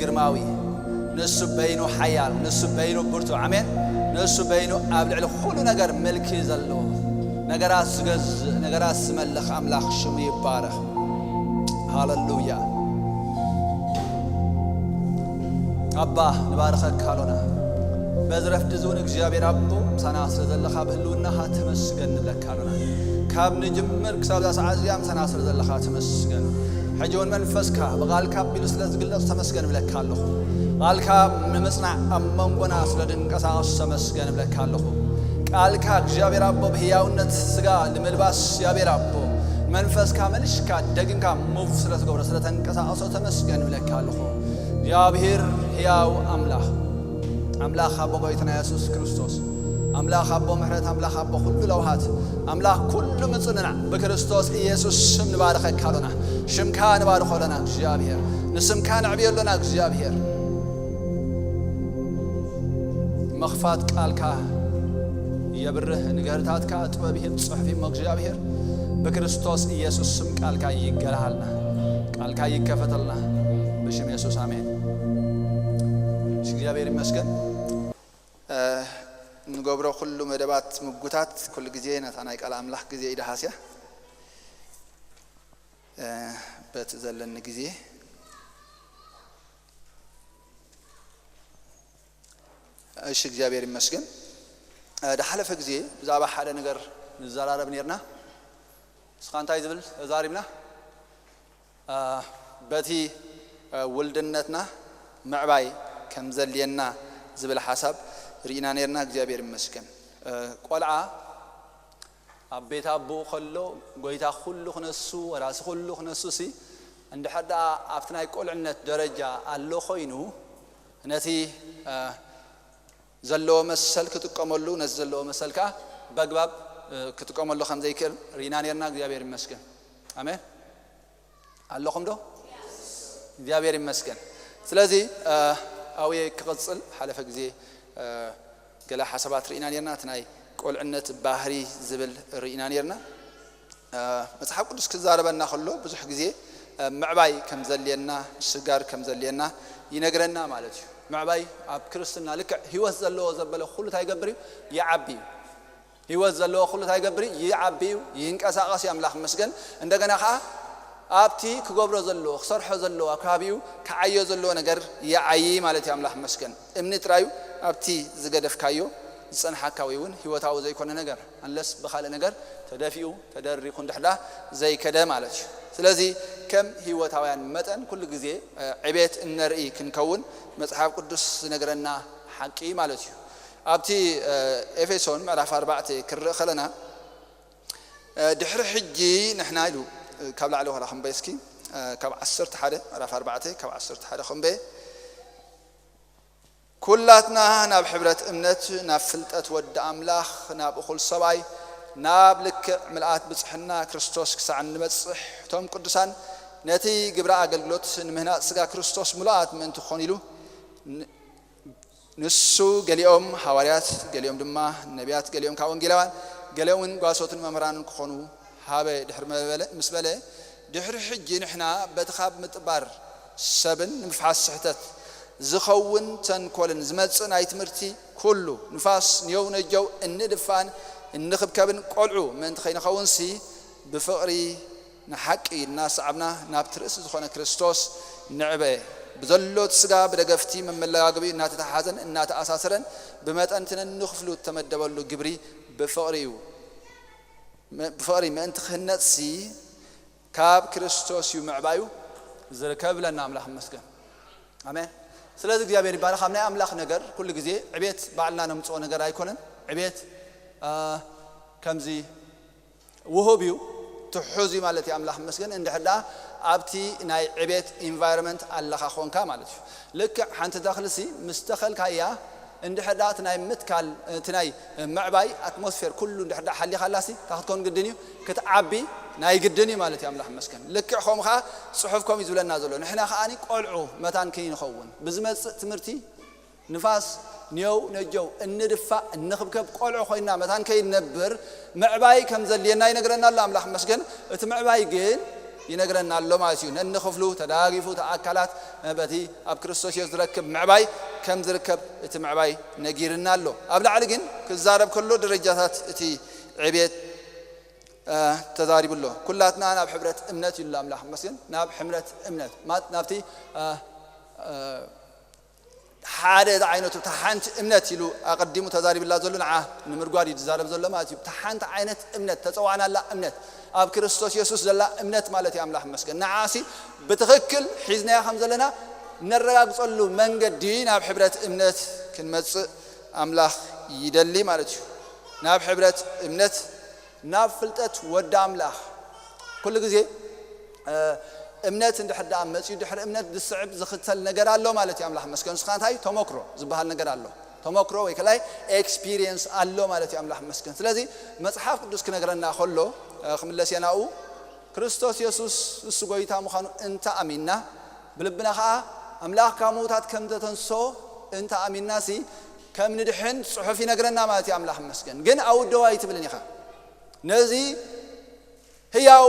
ግርማዊ፣ ንሱ በይኑ ሓያል፣ ንሱ በይኑ ብርቱ። ኣሜን። ንሱ በይኑ ኣብ ልዕሊ ኩሉ ነገር ምልኪ ዘለዎ፣ ነገራት ዝገዝእ፣ ነገራት ዝመልኽ ኣምላኽ ሽሙ ይባረኽ። ሃሌሉያ። ኣባ፣ ንባርኸካ ኣሎና። በዚ ረፍዲ እዚ እውን እግዚኣብሔር ኣቦ፣ ምሳና ስለ ዘለኻ፣ ብህልውናኻ ተመስገን ንብለካ ኣሎና። ካብ ንጅምር ክሳብ እዛ ሰዓት እዚኣ ምሳና ስለ ዘለኻ ተመስገን። ሕጂ እውን መንፈስካ ብቓልካ ኣቢሉ ስለ ዝግለጽ ተመስገን እብለካ ኣለኹ። ቃልካ ንምጽናዕ ኣብ መንጎና ስለ ድንቀሳቐስ ተመስገን እብለካ ኣለኹ። ቃልካ እግዚኣብሔር ኣቦ ብህያውነት ስጋ ንምልባስ እግዚኣብሔር ኣቦ መንፈስካ መልሽካ ደግንካ ሙቭ ስለ ትገብሮ ስለ ተንቀሳቐሶ ተመስገን እብለካ ኣለኹ። እግዚኣብሔር ህያው ኣምላኽ፣ ኣምላኽ ኣቦ ጎይታና የሱስ ክርስቶስ፣ ኣምላኽ ኣቦ ምሕረት፣ ኣምላኽ ኣቦ ኩሉ ለውሃት፣ ኣምላኽ ኩሉ ምጽንናዕ ብክርስቶስ ኢየሱስ ስም ንባርኸካ ኣሎና። ሽምካ ንባርኾ ኣሎና እግዚኣብሔር፣ ንስምካ ነዕብዮ ኣሎና እግዚኣብሔር። መኽፋት ቃልካ የብርህ፣ ንገርታትካ ጥበብ ይህብ ጽሑፍ እሞ እግዚኣብሔር ብክርስቶስ ኢየሱስ ስም ቃልካ ይገላሃልና፣ ቃልካ ይከፈተልና ብሽም የሱስ ኣሜን። እሺ፣ እግዚኣብሔር ይመስገን። እ፣ ንገብሮ ኩሉ መደባት ምጉታት ኩሉ ግዜ ነታ ናይ ቃል ኣምላኽ ግዜ ይደሃስያ። እ፣ በቲ ዘለኒ ግዜ እሺ፣ እግዚኣብሔር ይመስገን። እ፣ ድሓለፈ ግዜ ብዛዕባ ሓደ ነገር ንዘራረብ ኔርና። ንስኻ እንታይ ዝብል ተዛሪብና? እ፣ በቲ፣ እ፣ ውልድነትና ምዕባይ ከም ዘድልየና ዝብል ሓሳብ ርኢና ኔርና። እግዚኣብሔር ይመስገን። እ፣ ቆልዓ ኣብ ቤት ኣቦኡ ከሎ፣ ጎይታ ኩሉ ክነሱ፣ ወራሲ ኩሉ ክነሱ ሲ፣ እንድሕር ደኣ ኣብቲ ናይ ቁልዕነት ደረጃ ኣሎ ኮይኑ፣ ነቲ፣ እ፣ ዘለዎ መሰል ክጥቀመሉ፣ ነቲ ዘለዎ መሰል ከኣ በግባብ፣ እ፣ ክጥቀመሉ ከም ዘይክእል ርኢና ኔርና። እግዚኣብሔር ይመስገን። ኣሜን። ኣለኹም ዶ? እግዚኣብሔር ይመስገን። ስለዚ፣ እ፣ ኣብየ ክቕጽል፣ ሓለፈ ግዜ፣ እ፣ ገለ ሓሳባት ርኢና ኔርና። እቲ ናይ ቁልዕነት ባህሪ ዝብል ርኢና ኔርና። እ፣ መጽሓፍ ቅዱስ ክዛረበና ከሎ ብዙሕ ግዜ፣ እ፣ ምዕባይ ከም ዘድልየና፣ ምስጋር ከም ዘድልየና ይነግረና ማለት እዩ። ምዕባይ ኣብ ክርስትና ልክዕ ህይወት ዘለዎ ዘበለ ኩሉ እንታይ ይገብር እዩ? ይዓቢ እዩ። ህይወት ዘለዎ ኩሉ እንታይ ይገብር እዩ? ይዓቢ እዩ፣ ይንቀሳቐስ እዩ። ኣምላኽ ይመስገን። እንደገና ኸዓ ኣብቲ ክገብሮ ዘለዎ፣ ክሰርሖ ዘለዎ፣ ኣብ ከባቢኡ ክዓዮ ዘለዎ ነገር ይዓዪ ማለት እዩ። ኣምላኽ ይመስገን። እምኒ ጥራዩ ኣብቲ ዝገደፍካዮ ዝጸንሓካ ወይ እውን ህይወታዊ ዘይኮነ ነገር፣ ኣንለስ ብኻልእ ነገር ተደፊኡ፣ ተደሪኹ እንድሕዳ ዘይከደ ማለት እዩ። ስለዚ ከም ህይወታውያን መጠን ኩሉ ግዜ፣ እ፣ ዕቤት እነርኢ ክንከውን መጽሓፍ ቅዱስ ዝነግረና ሓቂ ማለት እዩ። ኣብቲ፣ እ፣ ኤፌሶን ምዕራፍ ኣርባዕተ ክንርኢ ከለና፣ እ፣ ድሕሪ ሕጂ ንሕና ኢሉ፣ እ፣ ካብ ላዕሊ ዋላ ክንበይ እስኪ፣ እ፣ ካብ ዓሰርተ ሓደ፣ ምዕራፍ ኣርባዕተ ካብ ዓሰርተ ሓደ ክንበየ። ኩላትና ናብ ሕብረት እምነት፣ ናብ ፍልጠት ወዲ ኣምላኽ፣ ናብ እኹል ሰብኣይ፣ ናብ ልክዕ ምልኣት ብጽሕና ክርስቶስ ክሳዕ እንበጽሕ፣ እቶም ቅዱሳን ነቲ ግብረ ኣገልግሎት ንምህናጽ ስጋ ክርስቶስ ምሉኣት ምእንቲ ክኾኑ ኢሉ፣ ን-፣ ንሱ ገሊኦም ሃዋርያት፣ ገሊኦም ድማ ነቢያት፣ ገሊኦም ካብ ወንጌላውያን፣ ገሊኦም እውን ጓሶትን መምህራንን ክኾኑ ሃበ ድሕሪ መበለ-፣ ምስ በለ፣ ድሕሪ ሕጂ ንሕና በቲ ካብ ምጥባር ሰብን ንምፍሓስ ስሕተት ዝኸውን ተንኮልን ዝመጽእ ናይ ትምህርቲ ኩሉ፣ ንፋስ ንየው ነጀው እንድፋን እንኽብከብን ቆልዑ ምእንቲ ከይንኸውንሲ፣ ብፍቕሪ ንሓቂ እናሰዓብና ናብቲ ርእሲ ዝኾነ ክርስቶስ ንዕበ። ብዘሎ እቲ ስጋ ብደገፍቲ መመለጋገቢኡ እናተተሓሓዘን እናተኣሳሰረን ብመጠን እቲ ነንክፍሉ እተመደበሉ ግብሪ ብፍቕሪ እዩ። ም-፣ ብፍቕሪ ምእንቲ ክህነጽሲ ካብ ክርስቶስ እዩ ምዕባዩ ዝርከብ ኢለና። ኣምላኽ ይመስገን። ኣሜን። ስለዚ እግዚኣብሔር ይባረኽ። ኣብ ናይ ኣምላኽ ነገር ኩሉ ግዜ ዕቤት ባዕልና ነምጽኦ ነገር ኣይኮነን። ዕቤት፣ አ፣ ከምዚ ውሁብ እዩ፣ ትሑዝ እዩ ማለት እዩ። ኣምላኽ ይመስገን። እንድሕር ደኣ ኣብቲ ናይ ዕቤት ኢንቫይሮንመንት ኣለኻ ኾንካ ማለት እዩ። ልክዕ ሓንቲ ተኽልሲ ምስ ተኸልካያ፣ እንድሕር ደኣ እቲ ናይ ምትካል፣ እቲ ናይ ምዕባይ ኣትሞስፌር ኩሉ እንድሕር ደኣ ሓሊኻላሲ፣ እንታይ ክትከውን ግድን እዩ? ክትዓቢ ናይ ግድን እዩ ማለት እዩ። ኣምላኽ ይመስገን። ልክዕ ከምኡ ኸዓ ጽሑፍ ከምኡ እዩ ዝብለና ዘሎ። ንሕና ኸኣኒ ቆልዑ መታን ከይንኸውን፣ ብዝመጽእ ትምህርቲ ንፋስ ንየው ነጀው እንድፋእ እንኽብከብ ቆልዑ ኮይና መታን ከይንነብር ምዕባይ ከም ዘድልየና ይነግረና ኣሎ። ኣምላኽ ይመስገን። እቲ ምዕባይ ግን ይነግረና ኣሎ ማለት እዩ። ነንክፍሉ ተዳጊፉ እቲ ኣካላት በቲ ኣብ ክርስቶስ የሱስ ዝረክብ ምዕባይ ከም ዝርከብ እቲ ምዕባይ ነጊርና ኣሎ። ኣብ ላዕሊ ግን ክዛረብ ከሎ ደረጃታት እቲ ዕቤት ተዛሪቡ ኣሎ። ኩላትና ናብ ሕብረት እምነት ይሉ ኣምላኽ መስገን ናብ ሕብረት እምነት ናብቲ ሓደ ዝዓይነቱ እታ ሓንቲ እምነት ኢሉ ኣቐዲሙ ተዛሪብላ ዘሎ ንዓ ንምርጓድ እዩ ዝዛረብ ዘሎ ማለት እዩ። እታ ሓንቲ ዓይነት እምነት ተፀዋዕናላ እምነት ኣብ ክርስቶስ የሱስ ዘላ እምነት ማለት እዩ። ኣምላኽ መስገን ንዓሲ ብትኽክል ሒዝናያ ከም ዘለና ነረጋግፀሉ መንገዲ ናብ ሕብረት እምነት ክንመፅእ ኣምላኽ ይደሊ ማለት እዩ። ናብ ሕብረት እምነት ናብ ፍልጠት ወዲ ኣምላኽ ኩሉ ግዜ እምነት እንድሕር ደኣ መፅኡ ድሕሪ እምነት ዝስዕብ ዝኽተል ነገር ኣሎ ማለት እዩ። ኣምላኽ መስገን ንስኻ እንታይ ተመክሮ ዝበሃል ነገር ኣሎ። ተመክሮ ወይ ከላይ ኤክስፒሪየንስ ኣሎ ማለት እዩ። ኣምላኽ መስገን ስለዚ መፅሓፍ ቅዱስ ክነግረና ከሎ ክምለስ የናኡ ክርስቶስ የሱስ እሱ ጎይታ ምዃኑ እንተ ኣሚንና ብልብና ኸዓ ኣምላኽ ካብ ምዉታት ከም ዘተንሶ እንተ ኣሚንና ሲ ከም ንድሕን ጽሑፍ ይነግረና ማለት እዩ። ኣምላኽ መስገን ግን ኣውደዋ ኣይትብልን ኢኻ ነዚ ህያው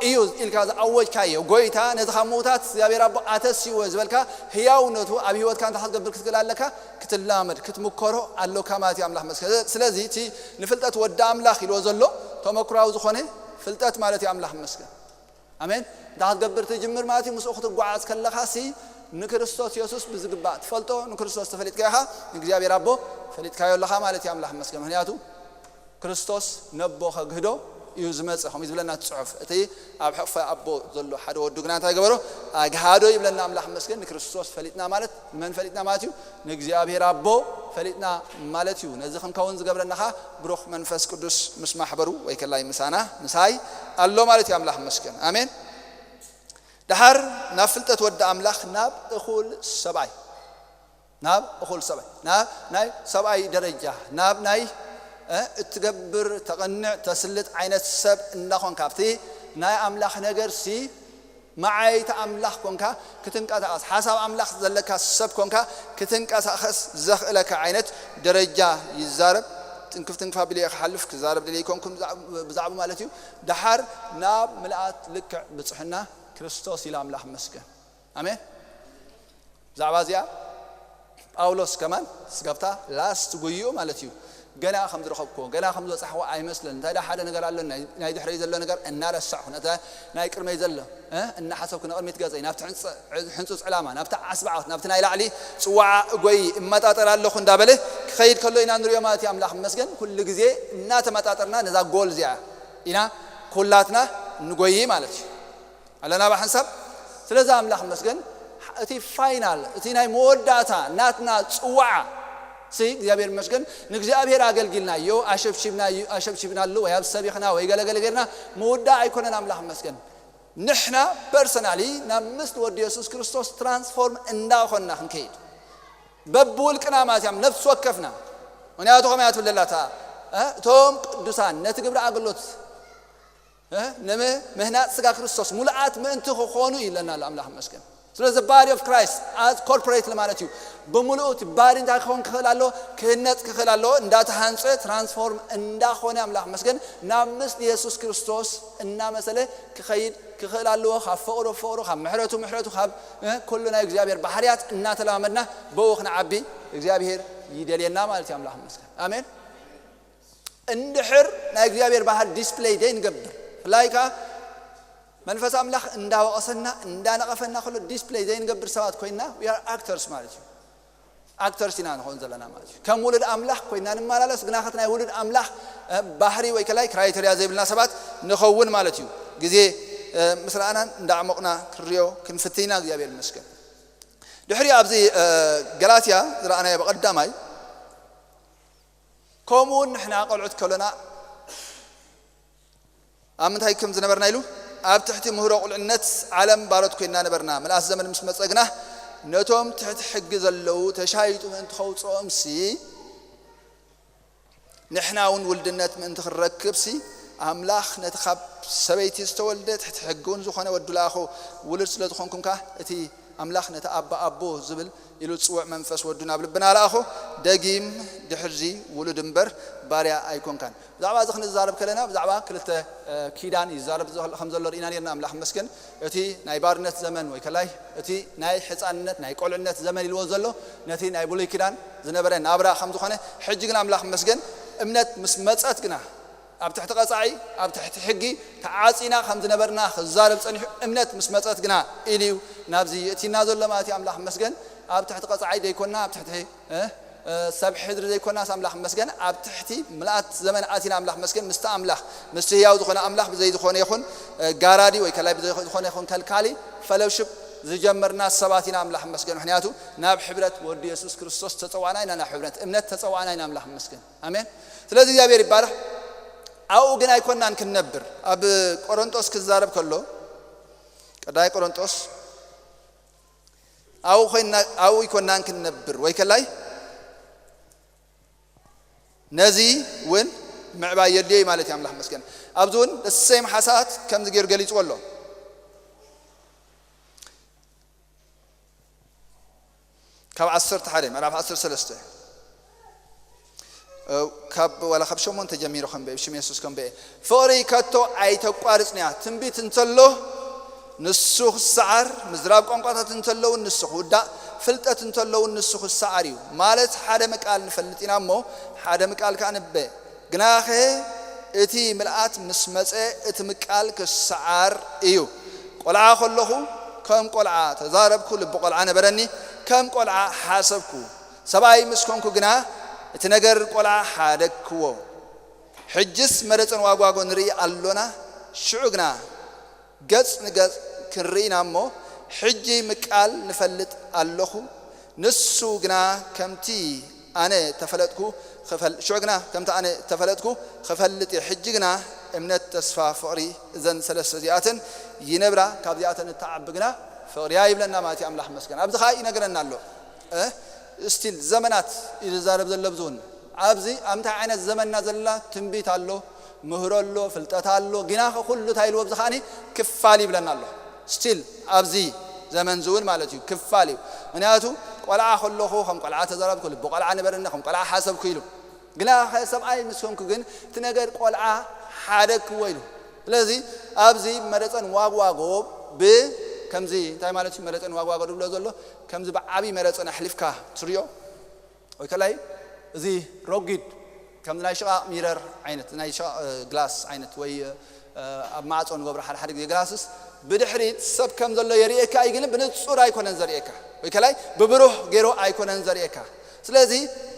እዩ ኢልካ ዝኣወጅካዮ ጎይታ ነዚ ካብ ምዉታት እግዚኣብሔር ኣቦ ኣተስይዎ ዝበልካ ህያውነቱ ኣብ ህይወትካ እንታይ ክትገብር ክትክእል ኣለካ ክትላመድ ክትምከሮ ኣሎካ ማለት እዩ። ኣምላኽ መስገን ስለዚ እቲ ንፍልጠት ወዲ ኣምላኽ ኢልዎ ዘሎ ተመክራዊ ዝኾነ ፍልጠት ማለት እዩ። ኣምላኽ መስገን ኣሜን። እንታይ ክትገብር ትጅምር ማለት እዩ? ምስኡ ክትጓዓዝ ከለኻ ሲ ንክርስቶስ የሱስ ብዝግባእ ትፈልጦ። ንክርስቶስ ተፈሊጥካ ኢኻ ንእግዚኣብሔር ኣቦ ፈሊጥካዮ ኣለኻ ማለት እዩ። ኣምላኽ መስገን ምክንያቱ ክርስቶስ ነቦ ከግህዶ እዩ ዝመጽእ ከምኡ ዝብለና እቲ ጽሑፍ። እቲ ኣብ ሕቕፈ ኣቦ ዘሎ ሓደ ወዱ ግና እንታይ ገበሮ ኣግሃዶ ይብለና። ኣምላኽ መስገን ንክርስቶስ ፈሊጥና ማለት ንመን ፈሊጥና ማለት እዩ? ንእግዚኣብሔር ኣቦ ፈሊጥና ማለት እዩ። ነዚ ክንከውን ዝገብረና ኸዓ ብሩኽ መንፈስ ቅዱስ ምስ ማሕበሩ ወይ ከላይ ምሳና ምሳይ ኣሎ ማለት እዩ። ኣምላኽ መስገን ኣሜን። ደሓር ናብ ፍልጠት ወዲ ኣምላኽ ናብ እኹል ሰብኣይ ናብ እኹል ሰብኣይ ናብ ናይ ሰብኣይ ደረጃ ናብ ናይ እትገብር ተቐንዕ ተስልጥ ዓይነት ሰብ እንዳኾንካ ኣብቲ ናይ ኣምላኽ ነገር ሲ መዓይቲ ኣምላኽ ኮንካ ክትንቀሳቐስ ሓሳብ ኣምላኽ ዘለካ ሰብ ኮንካ ክትንቀሳቐስ ዘኽእለካ ዓይነት ደረጃ ይዛረብ። ትንክፍ ትንክፍ ኣቢለ ክሓልፍ ክዛረብ ደለ ይኮንኩም ብዛዕቡ ማለት እዩ። ደሓር ናብ ምልኣት ልክዕ ብፅሕና ክርስቶስ ኢለ ኣምላኽ መስገን ኣሜን። ብዛዕባ እዚኣ ጳውሎስ ከማን ስጋብታ ላስት ጉይኡ ማለት እዩ ገና ከም ዝረኸብክዎ ገና ከም ዝበፃሕዎ ኣይመስለን እንታይ ሓደ ነገር ኣሎ ናይ ድሕረይ ዘሎ ነገር እናረሳዕኩ ነቲ ናይ ቅድመይ ዘሎ እናሓሰብኩ ንቕድሚት ገፀይ ናብቲ ሕንፁፅ ዕላማ ናብቲ ዓስቢ ዓወት ናብቲ ናይ ላዕሊ ፅዋዓ እጎይ እመጣጠር ኣለኹ እንዳበለ ክኸይድ ከሎ ኢና ንሪኦ ማለት እዩ። ኣምላኽ መስገን ኩሉ ግዜ እናተመጣጠርና ነዛ ጎል እዚኣ ኢና ኩላትና ንጎይ ማለት እዩ። ኣለና ብሓንሳብ ስለዚ ኣምላኽ መስገን እቲ ፋይናል እቲ ናይ መወዳእታ ናትና ፅዋዓ ሲ እግዚኣብሔር መስገን ንእግዚኣብሔር ኣገልጊልናዮ ኣሸብሽብናሉ ወይ ኣብ ሰቢኽና ወይ ገለገለ ጌርና ምውዳእ ኣይኮነን። ኣምላኽ መስገን ንሕና ፐርሰናሊ ናብ ምስል ወዲ የሱስ ክርስቶስ ትራንስፎርም እንዳኾንና ክንከይድ በብውልቅና ማለት እያም ነፍሲ ወከፍና ምክንያቱ ከመያ ትብለላታ እቶም ቅዱሳን ነቲ ግብሪ ኣገልግሎት ንምህናፅ ስጋ ክርስቶስ ሙሉኣት ምእንቲ ክኾኑ ይለና ኣሎ ኣምላኽ መስገን። ስለዚ ባዲ ኦፍ ክራይስት ኣዝ ኮርፖሬት ማለት እዩ ብምሉኡ እቲ ባዲ እንታይ ክኸውን ክኽእል ኣሎ ክህነፅ ክኽእል ኣሎ እንዳተሃንፀ ትራንስፎርም እንዳኾነ ኣምላኽ መስገን ናብ ምስል የሱስ ክርስቶስ እናመሰለ ክኸይድ ክኽእል ኣለዎ። ካብ ፍቕሩ ፍቕሩ ካብ ምሕረቱ ምሕረቱ ካብ ኩሉ ናይ እግዚኣብሔር ባህርያት እናተለማመድና ብኡ ክንዓቢ እግዚኣብሔር ይደልየና ማለት እዩ። ኣምላኽ መስገን ኣሜን። እንድሕር ናይ እግዚኣብሔር ባህር ዲስፕሌይ ደይ ንገብር ፍላይ ከዓ መንፈስ ኣምላኽ እንዳወቐሰና እንዳነቐፈና ከሎ ዲስፕሌይ ዘይንገብር ሰባት ኮይና ር ኣክተርስ ማለት እዩ። ኣክተርስ ኢና ንኸውን ዘለና ማለት እዩ። ከም ውሉድ ኣምላኽ ኮይና ንመላለስ ግናኸት ናይ ውሉድ ኣምላኽ ባህሪ ወይ ከላይ ክራይተርያ ዘይብልና ሰባት ንኸውን ማለት እዩ። ግዜ ምስ ረኣናን እንዳዕሞቕና ክንሪኦ ክንፍትይና እግዚኣብሔር ይመስገን። ድሕሪ ኣብዚ ገላትያ ዝረኣናዮ ብቐዳማይ ከምኡ እውን ንሕና ቆልዑት ከሎና ኣብ ምንታይ ከም ዝነበርና ኢሉ ኣብ ትሕቲ ምህሮ ቁልዕነት ዓለም ባሮት ኮይንና ነበርና። ምልኣት ዘመን ምስ መጸ ግና ነቶም ትሕቲ ሕጊ ዘለዉ ተሻይጡ ምእንቲ ከውፅኦም ሲ ንሕና እውን ውልድነት ምእንቲ ክንረክብ ሲ ኣምላኽ ነቲ ካብ ሰበይቲ ዝተወልደ ትሕቲ ሕጊ እውን ዝኾነ ወዱ ለኣኹ። ውሉድ ስለ ዝኾንኩም ከ እቲ ኣምላኽ ነቲ ኣባ ኣቦ ዝብል ኢሉ ዝጽውዕ መንፈስ ወዱ ናብ ልብና ለኣኾ። ደጊም ድሕርዚ ውሉድ እምበር ባርያ ኣይኮንካን። ብዛዕባ እዚ ክንዛረብ ከለና ብዛዕባ ክልተ ኪዳን ይዛረብ ከም ዘሎ ርኢና ነርና። ኣምላኽ መስገን እቲ ናይ ባርነት ዘመን ወይ ከላይ እቲ ናይ ሕፃንነት ናይ ቆልዕነት ዘመን ኢልዎ ዘሎ ነቲ ናይ ብሉይ ኪዳን ዝነበረ ናብራ ከም ዝኾነ፣ ሕጂ ግን ኣምላኽ መስገን እምነት ምስ መጸት ግና ኣብ ትሕቲ ቀጻዒ ኣብ ትሕቲ ሕጊ ተዓጺና ከም ዝነበርና ክዛረብ ጸኒሑ። እምነት ምስ መጸት ግና ኢሉ እዩ ናብዚ የእቲና ዘሎ ማለት እዩ። ኣምላኽ መስገን ኣብ ትሕቲ ቀጻዒ ዘይኮና ኣብ ትሕቲ ሰብ ሕድሪ ዘይኮናስ ኣምላኽ መስገን ኣብ ትሕቲ ምልኣት ዘመን ኣቲና። ኣምላኽ መስገን ምስቲ ኣምላኽ ምስቲ ህያው ዝኾነ ኣምላኽ ብዘይ ዝኾነ ይኹን ጋራዲ ወይ ከላይ ብዘይ ዝኾነ ይኹን ከልካሊ ፈሎውሽፕ ዝጀመርና ሰባት ኢና። ኣምላኽ መስገን ምክንያቱ ናብ ሕብረት ወዲ የሱስ ክርስቶስ ተጸዋዕና ኢና። ናብ ሕብረት እምነት ተጸዋዕና ኢና። ኣምላኽ መስገን ኣሜን። ስለዚ እግዚኣብሔር ይባረኽ። ኣብኡ ግን ኣይኮናን ክንነብር። ኣብ ቆሮንጦስ ክዛረብ ከሎ ቀዳይ ቆሮንጦስ ኣብኡ ኮይና ኣብኡ ኣይኮናን ክንነብር ወይ ከላይ ነዚ እውን ምዕባይ የድልዮ እዩ ማለት እዩ። ኣምላኽ መስገን ኣብዚ እውን ደሰይም ሓሳት ከምዚ ገይሩ ገሊፅዎ ኣሎ። ካብ ዓሰርተ ሓደ ምዕራፍ ዓሰርተ ሰለስተ ካብ ዋላ ካብ ሸሞንተ ጀሚሩ ከንበ ሽም የሱስ ከንበ ፍቕሪ ከቶ ኣይተቋርጽንያ። ትንቢት እንተሎ ንሱ ክሰዓር፣ ምዝራብ ቋንቋታት እንተለውን ንሱ ክውዳእ፣ ፍልጠት እንተለውን ንሱ ክሰዓር እዩ። ማለት ሓደ ምቃል ንፈልጥ ኢና እሞ ሓደ ምቃል ከኣ ንበ። ግናኸ እቲ ምልኣት ምስ መጸ እቲ ምቃል ክሰዓር እዩ። ቆልዓ ከለኹ ከም ቆልዓ ተዛረብኩ፣ ልቢ ቆልዓ ነበረኒ፣ ከም ቆልዓ ሓሰብኩ። ሰብኣይ ምስ ኮንኩ ግና እቲ ነገር ቆልዓ ሓደግክዎ። ሕጅስ መረጸን ዋጓጎ ንርኢ ኣሎና። ሽዑ ግና ገጽ ንገጽ ክንርኢ ኢና እሞ፣ ሕጂ ምቃል ንፈልጥ ኣለኹ። ንሱ ግና ከምቲ ኣነ ተፈለጥኩ ክፈል-፣ ሽዑ ግና ከምቲ ኣነ ተፈለጥኩ ክፈልጥ እየ። ሕጂ ግና እምነት፣ ተስፋ፣ ፍቕሪ፣ እዘን ሰለስተ እዚኣተን ይነብራ፣ ካብዚኣተን እትዓቢ ግና ፍቕሪ እያ ይብለና ማለት እዩ። ኣምላኽ መስገን ኣብዚ ኸዓ ይነግረና ኣሎ። እ? ስቲል ዘመናት እዩ ዝዛረብ ዘሎ ኣብዚ እውን። ኣብዚ ኣብ እንታይ ዓይነት ዘመንና ዘለና ትንቢት ኣሎ፣ ምህሮ ኣሎ፣ ፍልጠት ኣሎ። ግና ከ ኩሉ እንታይ ኢልዎ ኣብዚ ኸዓኒ ክፋል ይብለና ኣሎ። ስቲል ኣብዚ ዘመን እዚ እውን ማለት እዩ ክፋል እዩ። ምክንያቱ ቆልዓ ከለኹ ከም ቆልዓ ተዛረብኩ፣ ልቢ ቆልዓ ነበረኒ፣ ከም ቆልዓ ሓሰብኩ ኢሉ። ግና ከ ሰብኣይ ምስ ኮንኩ ግን እቲ ነገር ቆልዓ ሓደግክዎ ኢሉ። ስለዚ ኣብዚ መረፀን ዋግዋጎ ብ-፣ ከምዚ እንታይ ማለት እዩ መረፀን ዋግዋጎ ዝብሎ ዘሎ? ከምዚ ብዓብዪ መረፀን ኣሕሊፍካ ትሪኦ ወይ ከላይ እዚ ረጒድ ከምዚ ናይ ሽቓቕ ሚረር ዓይነት፣ ናይ ሽቓቕ፣ እ፣ ግላስ ዓይነት ወይ፣ እ፣ ኣብ ማዕጾ ንገብሮ ሓደ ሓደ ግዜ ግላስስ ብድሕሪት ሰብ ከም ዘሎ የርእየካ እዩ፣ ግን ብንጹር ኣይኮነን ዘርእየካ ወይ ከላይ ብብሩህ ገይሩ ኣይኮነን ዘርእየካ። ስለዚ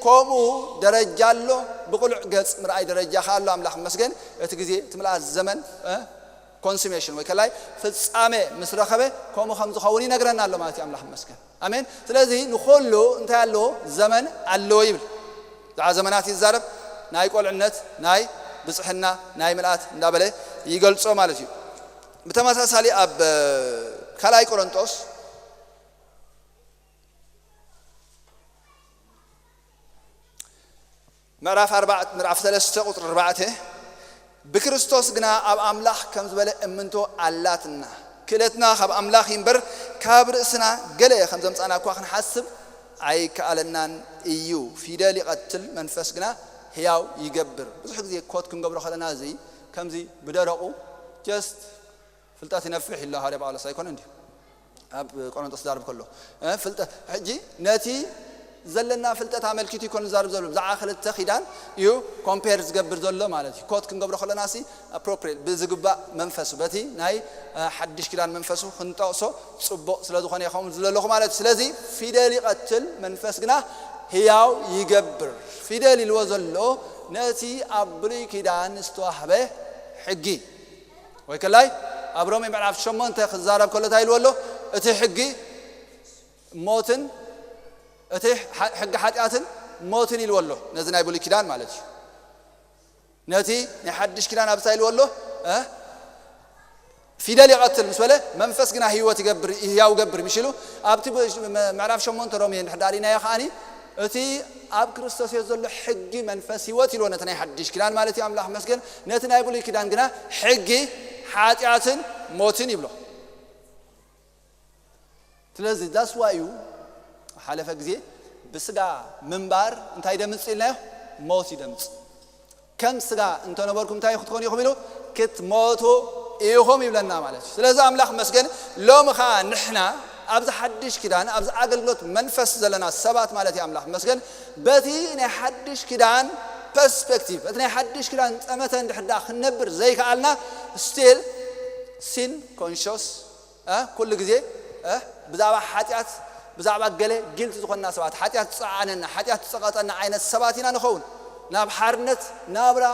ከምኡ ደረጃ ኣሎ፣ ብቕሉዕ ገጽ ምርኣይ ደረጃ ከኣ ኣሎ። ኣምላኽ ይመስገን እቲ ግዜ እቲ ምልኣት ዘመን፣ እ፣ ኮንሱሜሽን ወይ ከላይ ፍጻሜ ምስ ረኸበ ከምኡ ከም ዝኸውን ይነግረና ኣሎ ማለት እዩ። ኣምላኽ ይመስገን። ኣሜን። ስለዚ ንኹሉ እንታይ ኣለዎ? ዘመን ኣለዎ ይብል። ብዛዕባ ዘመናት ይዛረብ፣ ናይ ቆልዕነት፣ ናይ ብጽሕና፣ ናይ ምልኣት እንዳበለ ይገልጾ ማለት እዩ። ብተመሳሳሊ ኣብ ካልኣይ ቆሮንጦስ ምዕራፍ ኣርባዕተ፣ ምዕራፍ ሰለስተ ቁጽሪ ኣርባዕተ፣ ብክርስቶስ ግና ኣብ ኣምላኽ ከም ዝበለ እምንቶ ኣላትና። ክእለትና ካብ ኣምላኽ እዩ እምበር ካብ ርእስና ገለ ከም ዘምጻና እኳ ክንሓስብ ኣይከኣለናን እዩ። ፊደል ይቐትል መንፈስ ግና ህያው ይገብር። ብዙሕ ግዜ ኮት ክንገብሮ ከለና እዚ ከምዚ ብደረቑ ጀስት ፍልጠት ይነፍሕ ኢሉ ሃዋርያ ጳውሎስ ኣይኮነን ድዩ? ኣብ ቆሮንቶስ ዝዛረብ ከሎ፣ እ፣ ፍልጠት፣ ሕጂ ነቲ ዘለና ፍልጠት ኣመልኪቱ ይኮን ዝዛረብ ዘሎ፣ ብዛዕባ ክልተ ኪዳን እዩ ኮምፔር ዝገብር ዘሎ ማለት እዩ። ኮት ክንገብሮ ከለና ሲ ኣፕሮፕሪየት ብዝግባእ መንፈሱ፣ በቲ ናይ፣ እ፣ ሓድሽ ኪዳን መንፈሱ ክንጠቕሶ ጽቡቕ ስለ ዝኾነ ይኸውን ዝለለኹ ማለት እዩ። ስለዚ ፊደል ይቐትል መንፈስ ግና ህያው ይገብር። ፊደል ኢልዎ ዘሎ ነቲ ኣብ ብሉይ ኪዳን ዝተዋህበ ሕጊ ወይ ከላይ ኣብ ሮሜ ምዕራፍ ሸሞንተ ክዛረብ ከሎ እንታይ ኢልዎ ኣሎ? እቲ ሕጊ ሞትን፣ እቲ ሓ-፣ ሕጊ ሓጢኣትን ሞትን ኢልዎ ኣሎ። ነዚ ናይ ብሉይ ኪዳን ማለት እዩ። ነቲ ናይ ሓድሽ ኪዳን ኣብ እንታይ ኢልዎ ኣሎ? እ? ፊደል ይቐትል ምስ በለ መንፈስ ግና ህይወት ይገብር፣ ህያው ይገብር ምሽ ኢሉ ኣብቲ ብ-፣ ም-፣ ምዕራፍ ሸሞንተ ሮሜ እንድሕር ዳኣ ርኢናዮ ከዓኒ እቲ ኣብ ክርስቶስ የሱስ ዘሎ ሕጊ መንፈስ ህይወት ኢልዎ ነቲ ናይ ሓድሽ ኪዳን ማለት እዩ። ኣምላኽ መስገን። ነቲ ናይ ብሉይ ኪዳን ግና ሕጊ ሓጢኣትን ሞትን ይብሎ። ስለዚ that's why እዩ ሓለፈ ግዜ ብስጋ ምንባር እንታይ ደምፅ ኢልናዮ? ሞት ይደምፅ። ከም ስጋ እንተነበርኩም እንታይ ክትኾኑ ኢኹም ኢሉ? ክትሞቱ ኢኹም ይብለና ማለት እዩ። ስለዚ ኣምላኽ መስገን ሎሚ ኸዓ ንሕና ኣብዚ ሓድሽ ኪዳን ኣብዚ ኣገልግሎት መንፈስ ዘለና ሰባት ማለት እዩ። ኣምላኽ መስገን በቲ ናይ ሓድሽ ኪዳን ፐርስፔክቲቭ እቲ ናይ ሓድሽ ኪዳን ጠመተ እንድሕር ደኣ ክንነብር ዘይከኣልና ስቲል ሲን ኮንሽስ ኩሉ ግዜ ብዛዕባ ሓጢኣት ብዛዕባ ገለ ጊልቲ ዝኾንና ሰባት ሓጢኣት ዝፀዓነና ሓጢኣት ዝፀቐጠና ዓይነት ሰባት ኢና ንኸውን። ናብ ሓርነት ናብራ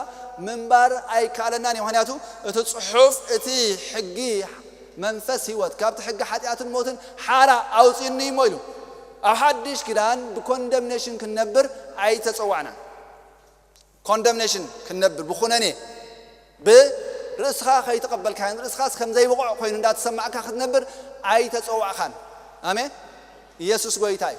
ምንባር ኣይከኣለናን እዩ። ምክንያቱ እቲ ፅሑፍ እቲ ሕጊ መንፈስ ህይወት ካብቲ ሕጊ ሓጢኣትን ሞትን ሓራ ኣውፅእኒ እሞ ኢሉ ኣብ ሓድሽ ኪዳን ብኮንደምኔሽን ክንነብር ኣይተፀዋዕናን። ኮንደምኔሽን ክንነብር ብኩነኔ ብርእስኻ ከይተቐበልካዮን ርእስኻስ ከም ዘይብቑዕ ኮይኑ እንዳተሰማዕካ ክትነብር ኣይተፀዋዕካን። ኣሜን። ኢየሱስ ጎይታ እዩ።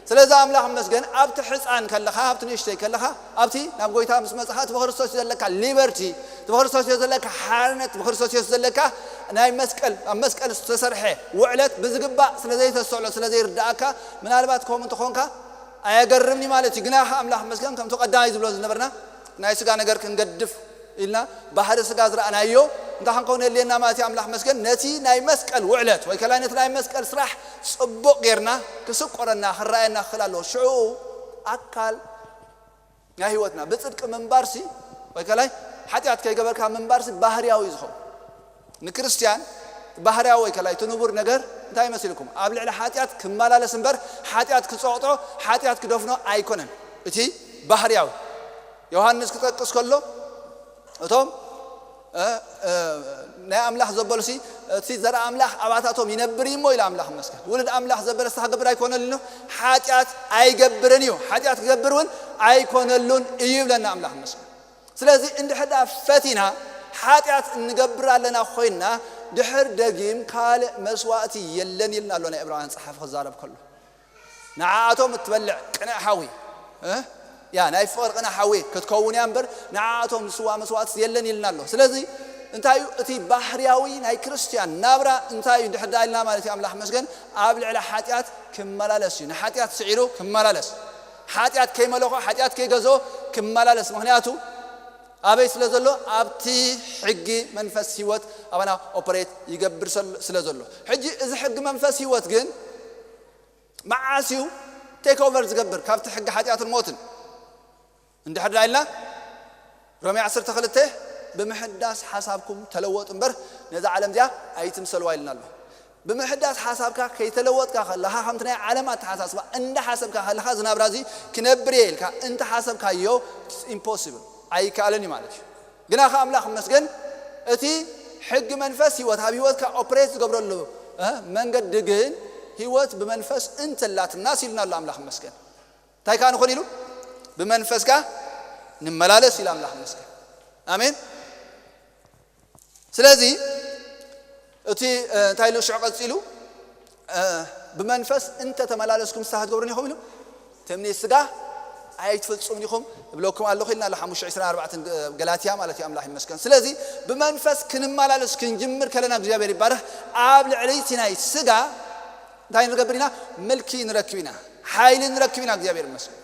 ስለዚ ኣምላኽ መስገን ኣብቲ ሕፃን ከለኻ ኣብቲ ንእሽተይ ከለኻ ኣብቲ ናብ ጎይታ ምስ መፅኻ እቲ ብክርስቶስ እዩ ዘለካ ሊበርቲ እቲ ብክርስቶስ እዩ ዘለካ ሓርነት ብክርስቶስ እዩ ዘለካ ናይ መስቀል ኣብ መስቀል ዝተሰርሐ ውዕለት ብዝግባእ ስለ ዘይተስተውዕሎ ስለ ዘይርዳእካ ምናልባት ከምኡ እንተኾንካ ኣየገርምኒ ማለት እዩ። ግና ኣምላኽ መስገን ከምቲ ቀዳማይ ዝብሎ ዝነበርና ናይ ስጋ ነገር ክንገድፍ ኢልና ባህሪ ስጋ ዝረኣናዮ እንታይ ክንከውን የድልየና ማለት እዩ። ኣምላኽ መስገን ነቲ ናይ መስቀል ውዕለት ወይ ከላይ ነቲ ናይ መስቀል ስራሕ ፅቡቕ ጌርና ክስቆረና ክረኣየና ክኽእል ኣለዎ። ሽዑ ኣካል ናይ ህይወትና ብፅድቂ ምንባርሲ ወይ ከላይ ሓጢኣት ከይገበርካ ምንባርሲ ባህርያዊ እዩ ዝኸውን። ንክርስትያን ባህርያዊ ወይ ከላይ እቲ ንቡር ነገር እንታይ ይመስልኩም? ኣብ ልዕሊ ሓጢኣት ክመላለስ እምበር ሓጢኣት ክፀቕጦ ሓጢኣት ክደፍኖ ኣይኮነን። እቲ ባህርያዊ ዮሃንስ ክጠቅስ ከሎ እቶም ናይ ኣምላኽ ዘበሉሲ እቲ ዘርኢ ኣምላኽ ኣባታቶም ይነብር እዩ እሞ ኢሉ ኣምላኽ መስገን ውሉድ ኣምላኽ ዘበለ ስታ ክገብር ኣይኮነሉን እዩ። ሓጢኣት ኣይገብርን እዩ። ሓጢኣት ክገብር እውን ኣይኮነሉን እዩ ይብለና ኣምላኽ መስገን። ስለዚ እንድሕር ደኣ ፈቲና ሓጢኣት እንገብር ኣለና ኮይንና ድሕር ደጊም ካልእ መስዋእቲ የለን ኢልና ኣሎ ናይ ዕብራውያን ጸሓፊ ክዛረብ ከሎ ንዓኣቶም እትበልዕ ቅንዕ ሓዊ እ? ያ ናይ ፍቕር ቅንዕ ሓዊ ክትከውን እያ እምበር ንዓኣቶም ዝስዋ መስዋእቲ የለን ኢልና ኣሎ። ስለዚ እንታይ እዩ እቲ ባህርያዊ ናይ ክርስትያን ናብራ እንታይ እዩ ድሕር ደኣ ኢልና ማለት እዩ ኣምላኽ መስገን ኣብ ልዕሊ ሓጢኣት ክመላለስ እዩ። ንሓጢኣት ስዒሩ ክመላለስ ሓጢኣት ከይመለኾ ሓጢኣት ከይገዝኦ ክመላለስ ምክንያቱ ኣበይ ስለ ዘሎ ኣብቲ ሕጊ መንፈስ ህይወት ኣባና ኦፐሬት ይገብር ስለ ዘሎ ሕጂ እዚ ሕጊ መንፈስ ህይወት ግን መዓስ እዩ ቴክ ኦቨር ዝገብር ካብቲ ሕጊ ሓጢኣትን ሞትን እንድሕር ዳ ኢልና ሮሜ ዓሰርተ ክልተ ብምሕዳስ ሓሳብኩም ተለወጡ እምበር ነዛ ዓለም እዚኣ ኣይትምሰልዋ ኢልና ኣሎ። ብምሕዳስ ሓሳብካ ከይተለወጥካ ከለኻ ከምቲ ናይ ዓለም ኣተሓሳስባ እንዳሓሰብካ ከለኻ ዝናብራ እዚ ክነብር እየ ኢልካ እንተሓሰብካዮ ኢምፖስብል ኣይከኣልን እዩ ማለት እዩ። ግና ከ ኣምላኽ መስገን እቲ ሕጊ መንፈስ ህይወት ኣብ ህይወትካ ኦፕሬት ዝገብረሉ መንገዲ ግን ህይወት ብመንፈስ እንተላትና ሲልና ኣሎ ኣምላኽ መስገን እንታይ ከዓ ንኾን ኢሉ ብመንፈስካ ንመላለስ ኢሉ ኣምላኽ መስገን ኣሜን። ስለዚ እቲ እንታይ ኢሉ ሽዑ ቀፂሉ ብመንፈስ እንተተመላለስኩም ስታ ክትገብሩን ኢኹም ኢሉ ትምኒት ስጋ ኣይትፍፁምን ኢኹም እብለኩም ኣለኹ ኢልና ኣሎ ሓሙሽተ ዕስራን ኣርባዕተን ገላትያ ማለት እዩ ኣምላኽ ይመስገን። ስለዚ ብመንፈስ ክንመላለስ ክንጅምር ከለና እግዚኣብሔር ይባረኽ ኣብ ልዕሊ እቲ ናይ ስጋ እንታይ ንገብር ኢና ምልኪ ንረክብ ኢና ሓይሊ ንረክብ ኢና እግዚኣብሔር ይመስገን።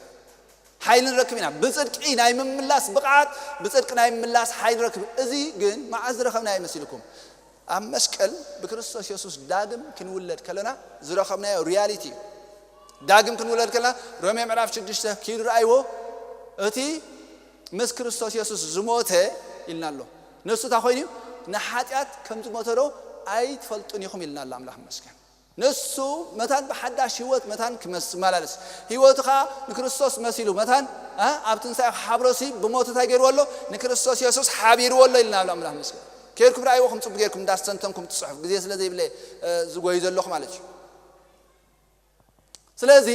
ሓይሊ ንረክብ ኢና ብፅድቂ ናይ ምምላስ ብቕዓት ብፅድቂ ናይ ምምላስ ሓይሊ ንረክብ። እዚ ግን መዓዝ ዝረኸብና ይመስልኩም ኣብ መስቀል ብክርስቶስ የሱስ ዳግም ክንውለድ ከለና ዝረኸብናዮ ሪያሊቲ እዩ። ዳግም ክንውለድ ከለና ሮሜ ምዕራፍ ሽዱሽተ ኪዱ ረኣይዎ እቲ ምስ ክርስቶስ የሱስ ዝሞተ ኢልና ኣሎ። ንሱ እንታይ ኮይኑ እዩ ንሓጢኣት ከም ዝሞተ ዶ ኣይትፈልጡን ኢኹም ኢልና ኣሎ ኣምላኽ መስገን። ንሱ መታን ብሓዳሽ ህይወት መታን ክመላለስ ህይወቱ ኸዓ ንክርስቶስ መሲሉ መታን ኣብ ትንሳኤ ክሓብሮሲ ብሞቱ እንታይ ገይርዎ ኣሎ ንክርስቶስ የሱስ ሓቢርዎ ኣሎ ኢልና ኣሎ ኣምላኽ መስገን። ከይርኩም ረኣይዎ ከም ፅቡቅ ገይርኩም እንዳስተንተንኩም ትፅሑፍ ግዜ ስለ ዘይብለ ዝጎዩ ዘለኹ ማለት እዩ። ስለዚ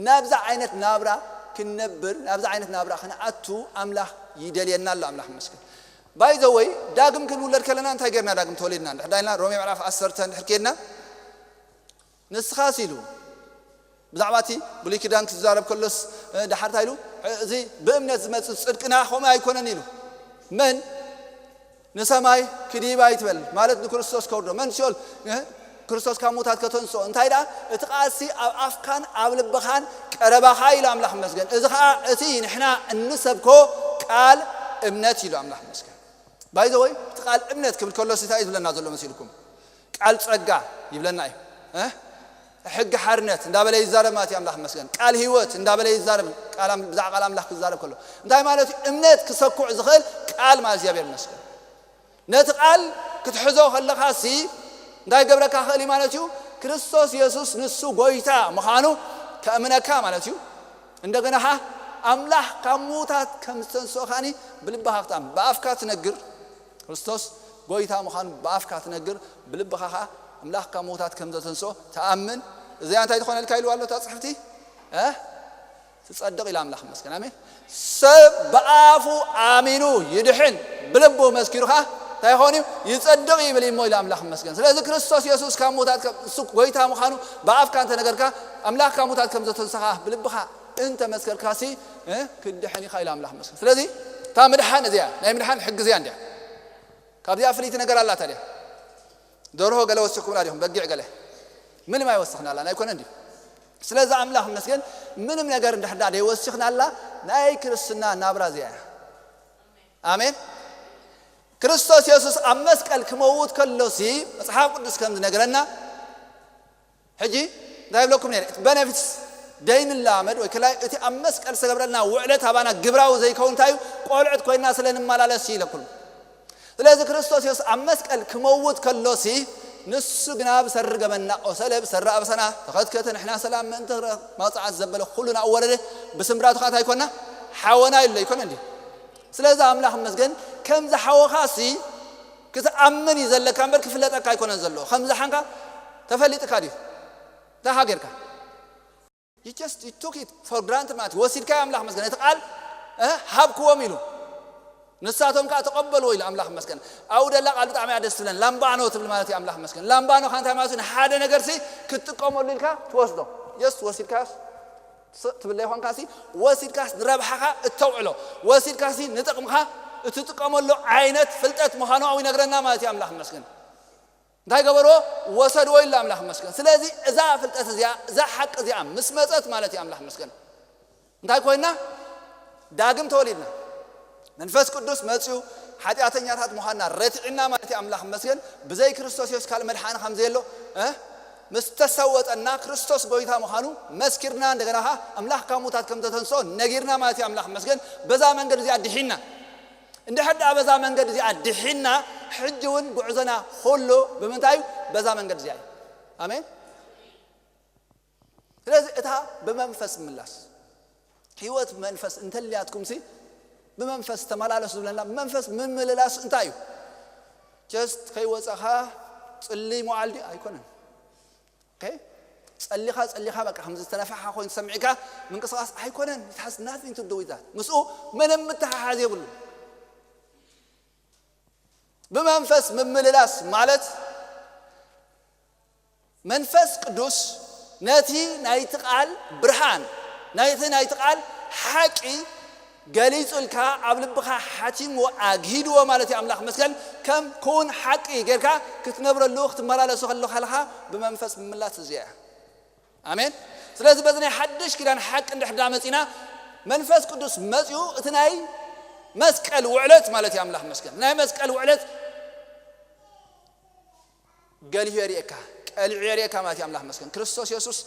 ናብዛ ዓይነት ናብራ ክንነብር ናብዛ ዓይነት ናብራ ክንኣቱ ኣምላኽ ይደልየና ኣሎ ኣምላኽ መስገን። ባይዘወይ ዳግም ክንውለድ ከለና እንታይ ገርና ዳግም ተወሊድና እንድሕር ዳይልና ሮሜ ምዕራፍ ዓሰርተ እንድሕር ኬድና ንስኻስ ኢሉ ብዛዕባ እቲ ብሉይ ኪዳን ክዛረብ ከሎስ ዳሓር እንታይ ኢሉ እዚ ብእምነት ዝመፅእ ፅድቅና ከምኡ ኣይኮነን ኢሉ መን ንሰማይ ክዲብ ኣይትበል ማለት ንክርስቶስ ከውርዶ መን ሲኦል ክርስቶስ ካብ ሙታት ከተንስኦ እንታይ ደኣ? እቲ ቃልሲ ኣብ ኣፍካን ኣብ ልብኻን ቀረባኻ ኢሉ ኣምላኽ መስገን። እዚ ኸዓ እቲ ንሕና እንሰብኮ ቃል እምነት ኢሉ ኣምላኽ መስገን። ባይዘወይ እቲ ቃል እምነት ክብል ከሎ እንታይ እዩ ዝብለና ዘሎ መሲልኩም? ቃል ጸጋ ይብለና እዩ። ሕጊ ሓርነት እንዳበለ ይዛረብ ማለት ኣምላኽ መስገን። ቃል ህይወት እንዳበለ ይዛረብ። ብዛዕ ቃል ኣምላኽ ክዛረብ ከሎ እንታይ ማለት እዩ? እምነት ክሰኩዕ ዝኽእል ቃል ማለት እግዚኣብሔር መስገን። ነቲ ቃል ክትሕዞ ከለኻ ሲ እንታይ ገብረካ ክእል ማለት እዩ? ክርስቶስ የሱስ ንሱ ጎይታ ምዃኑ ከእምነካ ማለት እዩ። እንደገና ኸዓ ኣምላኽ ካብ ምዉታት ከም ዝተንስኦ ከዓኒ ብልብኻ ክትኣምን፣ ብኣፍካ ትነግር፣ ክርስቶስ ጎይታ ምዃኑ ብኣፍካ ትነግር፣ ብልብኻ ኸዓ ኣምላኽ ካብ ምዉታት ከም ዘተንስኦ ትኣምን። እዚኣ እንታይ ትኾነልካ ኢልዋ ኣሎ እታ ጽሕፍቲ? እ? ትጸድቕ ኢላ ኣምላኽ መስገን። ኣሜን። ሰብ ብኣፉ ኣሚኑ ይድሕን፣ ብልቡ መስኪሩ ኸዓ እንታይ ይኸውን እዩ? ይጸድቕ ይብል እሞ ኢላ ኣምላኽ መስገን። ስለዚ ክርስቶስ የሱስ ካብ ምዉታት እሱ ጎይታ ምዃኑ ብኣፍካ እንተነገርካ፣ ኣምላኽ ካብ ምዉታት ከም ዘተንስኻ ብልብኻ እንተ መስከርካሲ ክትድሕን ኢኻ ኢላ ኣምላኽ መስገን። ስለዚ እታ ምድሓን እዚኣ ናይ ምድሓን ሕጊ እዚኣ እንዲያ። ካብዚኣ ፍልይቲ ነገር ኣላታ ድያ? ደርሆ ገለ ወሲኹምላ ዲኹም? በጊዕ ገለ ምንም ኣይወሰኽናላን ኣይኮነን ድዩ? ስለዚ ኣምላኽ መስገን ምንም ነገር እንድሕዳ ደይወሲኽናላ ናይ ክርስትና ናብራ እዚኣ እያ። ኣሜን። ክርስቶስ የሱስ ኣብ መስቀል ክመውት ከሎሲ መጽሓፍ ቅዱስ ከም ዝነገረና ሕጂ እንታይ ይብለኩም ነይረ? እቲ ቤነፊትስ ደይንላመድ ወይ ክላይ እቲ ኣብ መስቀል ዝተገብረልና ውዕለት ኣባና ግብራዊ ዘይከውን እንታይ እዩ? ቆልዑት ኮይና ስለ ንመላለስ እዩ ኢለኩም። ስለዚ ክርስቶስ የሱስ ኣብ መስቀል ክመውት ከሎሲ ንሱ ግና ብሰሪ ገበንና ቆሰለ፣ ብሰሪ ኣበሳና ተኸትከተ፣ ንሕና ሰላም ምእንቲ ክረኽብ መቕጻዕቲ ዘበለ ኩሉ ናብኡ ወረደ። ብስምብራቱ ከዓ እንታይ ኮና? ሓወና ኢሎ ኣይኮነ እንዲ። ስለዚ ኣምላኽ መስገን ከምዚ ሓወኻሲ ክትኣምን እዩ ዘለካ እምበር ክፍለጠካ ኣይኮነን ዘለዎ። ከምዚ ሓንካ ተፈሊጥካ ድዩ? እንታይ ሃገርካ? You just you took it for granted ማለት እዩ። ወሲድካ ኣምላኽ መስገን ነቲ ቃል እ፣ ሃብክዎም ኢሉ ንሳቶም ከዓ ተቐበልዎ ኢሉ ኣምላኽ መስገን። ኣብኡ ደላ ቃል ብጣዕሚ እያ ደስ ትብለን። ላምባኖ ትብል ማለት እዩ ኣምላኽ መስገን። ላምባኖ ከ እንታይ ማለት እዩ? ንሓደ ነገርሲ ክትጥቀመሉ ኢልካ ትወስዶ። የስ ወሲድካስ ስቕ ትብል ዘይኮንካሲ ወሲድካስ ንረብሓኻ እተውዕሎ፣ ወሲድካሲ ንጥቕምኻ እትጥቀመሉ ዓይነት ፍልጠት ምዃኑ ኣብኡ ይነግረና ማለት እዩ ኣምላኽ መስገን። እንታይ ገበርዎ? ወሰድዎ ኢሉ ኣምላኽ መስገን። ስለዚ እዛ ፍልጠት እዚኣ እዛ ሓቂ እዚኣ ምስ መጸት ማለት እዩ ኣምላኽ መስገን እንታይ ኮይና? ዳግም ተወሊድና መንፈስ ቅዱስ መጽዩ ሓጢኣተኛታት ምዃንና ረቲዕና ማለት እዩ ኣምላኽ መስገን። ብዘይ ክርስቶስ የሱስ ካልእ መድሓኒ ከም ዘየሎ እ፣ ምስ ተሰወጠና ክርስቶስ ጎይታ ምዃኑ መስኪርና እንደገና ኸዓ ኣምላኽ ካብ ሙታት ከም ዘተንስኦ ነጊርና ማለት እዩ ኣምላኽ መስገን። በዛ መንገዲ እዚኣ ድሒና እንድሕር ደኣ በዛ መንገዲ እዚኣ ድሒና ሕጂ እውን ጉዕዞና ኩሉ ብምንታይ እዩ? በዛ መንገዲ እዚኣ እዩ። ኣሜን። ስለዚ እታ ብመንፈስ ምላስ ህይወት መንፈስ እንተልያትኩም ሲ ብመንፈስ ተመላለሱ ዝብለና መንፈስ ምምልላስ እንታይ እዩ? ጀስት ከይወፀኻ ፅሊ መዋዓል ድዩ ኣይኮነን። ኦኬ? ፀሊኻ ፀሊኻ በቃ ከምዚ ዝተነፋሓ ኮይኑ ተሰሚዕካ ምንቅስቃስ ኣይኮነን። It has nothing to do with that። ምስኡ ምንም ምትሓሓዝ የብሉ። ብመንፈስ ምምልላስ ማለት መንፈስ ቅዱስ ነቲ ናይቲ ቃል ብርሃን ናይቲ ናይቲ ቃል ሓቂ ገሊጹልካ ኣብ ልብኻ ሓቲምዎ ኣግሂድዎ ማለት እዩ። ኣምላኽ መስገን ከም ክውን ሓቂ ጌርካ ክትነብረሉ ክትመላለሱ ከለኻ ብመንፈስ ምምላስ እዚኣ እያ። ኣሜን። ስለዚ በዚ ናይ ሓድሽ ኪዳን ሓቂ እንድሕር ዳ መጺና መንፈስ ቅዱስ መጺኡ እቲ ናይ መስቀል ውዕለት ማለት እዩ። ኣምላኽ መስገን ናይ መስቀል ውዕለት ገሊሁ የርእየካ፣ ቀሊዑ የርእየካ ማለት እዩ። ኣምላኽ መስገን ክርስቶስ የሱስ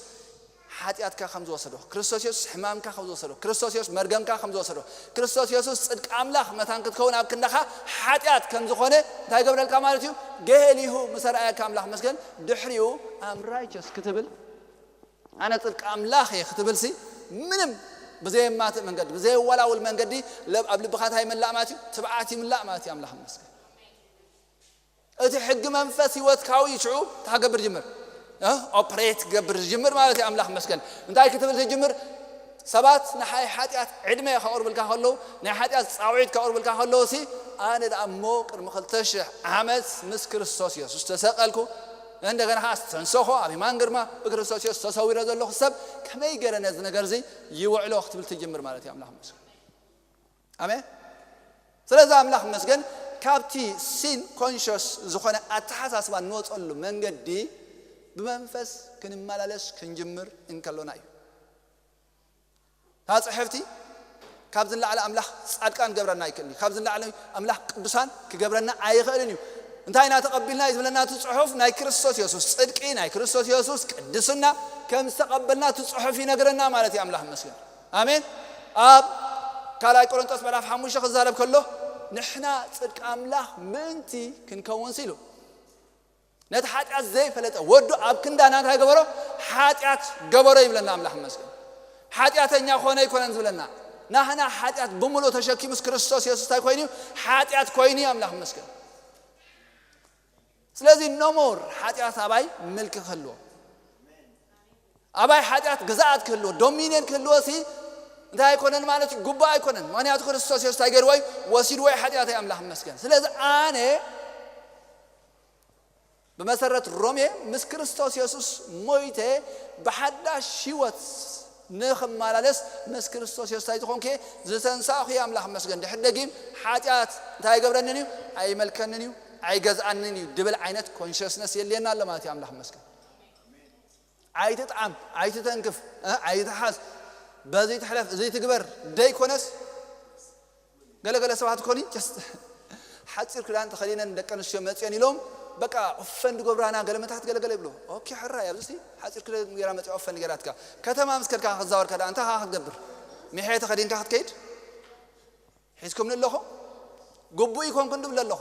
ሓጢኣትካ ከም ዝወሰዶ፣ ክርስቶስ የሱስ ሕማምካ ከም ዝወሰዶ፣ ክርስቶስ የሱስ መርገምካ ከም ዝወሰዶ፣ ክርስቶስ የሱስ ጽድቂ ኣምላኽ መታን ክትከውን ኣብ ክንዳኻ ሓጢኣት ከም ዝኾነ እንታይ ገብረልካ ማለት እዩ? ገሊሁ ምስ ኣርኣየካ ኣምላኽ መስገን ድሕሪኡ I'm righteous ክትብል ኣነ ጽድቂ ኣምላኽ እየ ክትብልሲ ምንም ብዘየማትእ መንገዲ ብዘየወላውል መንገዲ ኣብ ልብኻ እንታይ ይምላእ ማለት እዩ? ትብዓት ይምላእ ማለት እዩ። ኣምላኽ መስገን እቲ ሕጊ መንፈስ ህይወትካዊ ሽዑ እንታይ ክገብር ጅምር? ኦፕሬት ክገብር ዝጅምር ማለት እዩ። ኣምላኽ መስገን እንታይ ክትብል ትጅምር? ሰባት ንሓይ ሓጢኣት ዕድመ ከቕርብልካ ከለዉ ናይ ሓጢኣት ፃውዒት ከቕርብልካ ከለዉ ሲ ኣነ ደኣ እሞ ቅድሚ ክልተ ሽሕ ዓመት ምስ ክርስቶስ የሱስ ተሰቀልኩ እንደገና ከዓ ዝተንሰኹ ኣብ የማን ግርማ ብክርስቶስ የሱስ ተሰዊረ ዘለኹ ሰብ ከመይ ገይረ ነዚ ነገር እዚ ይውዕሎ ክትብል ትጅምር ማለት እዩ። ኣምላኽ መስገን ኣሜን። ስለዚ ኣምላኽ መስገን ካብቲ ሲን ኮንሽስ ዝኾነ ኣተሓሳስባ እንወፀሉ መንገዲ ብመንፈስ ክንመላለስ ክንጅምር እንከሎና እዩ። እታ ጽሕፍቲ ካብዚ ንላዕሊ ኣምላኽ ጻድቃን ክገብረና ኣይክእልን እዩ። ካብዚ ንላዕሊ ኣምላኽ ቅዱሳን ክገብረና ኣይኽእልን እዩ። እንታይ ኢና ተቐቢልና እዩ ዝብለና እቲ ጽሑፍ? ናይ ክርስቶስ የሱስ ጽድቂ፣ ናይ ክርስቶስ የሱስ ቅድስና ከም ዝተቐበልና እቲ ጽሑፍ ይነግረና ማለት እዩ። ኣምላኽ ይመስገን። ኣሜን። ኣብ ካልኣይ ቆሮንጦስ ምዕራፍ ሓሙሽተ ክዛረብ ከሎ ንሕና ጽድቂ ኣምላኽ ምእንቲ ክንከውን ሲሉ ነቲ ሓጢኣት ዘይፈለጠ ወዱ ኣብ ክንዳና እንታይ ገበሮ? ሓጢኣት ገበሮ ይብለና ኣምላኽ ይመስገን። ሓጢኣተኛ ኮነ ኣይኮነን ዝብለና፣ ናህና ሓጢኣት ብምሉእ ተሸኪሙስ ክርስቶስ የሱስ እንታይ ኮይኑ እዩ? ሓጢኣት ኮይኑ እዩ። ኣምላኽ ይመስገን። ስለዚ no more ሓጢኣት ኣባይ ምልኪ ክህልዎ፣ ኣባይ ሓጢኣት ግዛኣት ክህልዎ፣ ዶሚንየን ክህልዎ ሲ እንታይ ኣይኮነን ማለት እዩ? ጉባእ ኣይኮነን። ምክንያቱ ክርስቶስ የሱስ እንታይ ገይርዎ እዩ? ወሲድዎ እዩ ሓጢኣተይ። ኣምላኽ ይመስገን። ስለዚ ኣነ ብመሰረት ሮሜ ምስ ክርስቶስ የሱስ ሞይተ ብሓዳሽ ህይወት ንኽመላለስ ምስ ክርስቶስ የሱስ እንታይ ዝኾንኩ እየ? ዝተንሳእኹ እየ። ኣምላኽ ይመስገን። ድሕር ደጊም ሓጢኣት እንታይ ኣይገብረንን እዩ? ኣይመልከንን እዩ፣ ኣይገዝኣንን እዩ ድብል ዓይነት ኮንሽስነስ የልየና ኣሎ ማለት እዩ። ኣምላኽ ይመስገን። ኣይትጥዓም፣ ኣይትተንክፍ፣ እ፣ ኣይትሓዝ፣ በዚ ትሕለፍ፣ እዚ ትግበር ደይኮነስ፣ ገለገለ ሰባት ኮኒ just ሓፂር ክዳን ተኸዲነን ደቂ ኣንስትዮ መፅየን ኢሎም በቃ እፈን ድገብራና ገለ መታት ገለገለ ይብሉ። ኦኬ፣ ሕራይ ኣብዚ ሓፂር ክዳን ገይራ መፅያ እፈን ገይራትካ ከተማ ምስ ከድካ ክዛወርካ ደኣ እንታይ ክትገብር? ሚሐ ተኸዲንካ ክትከይድ ሒዝኩምኒ ኣለኹ፣ ግቡእ ይኮንኩን ድብል ኣለኹ።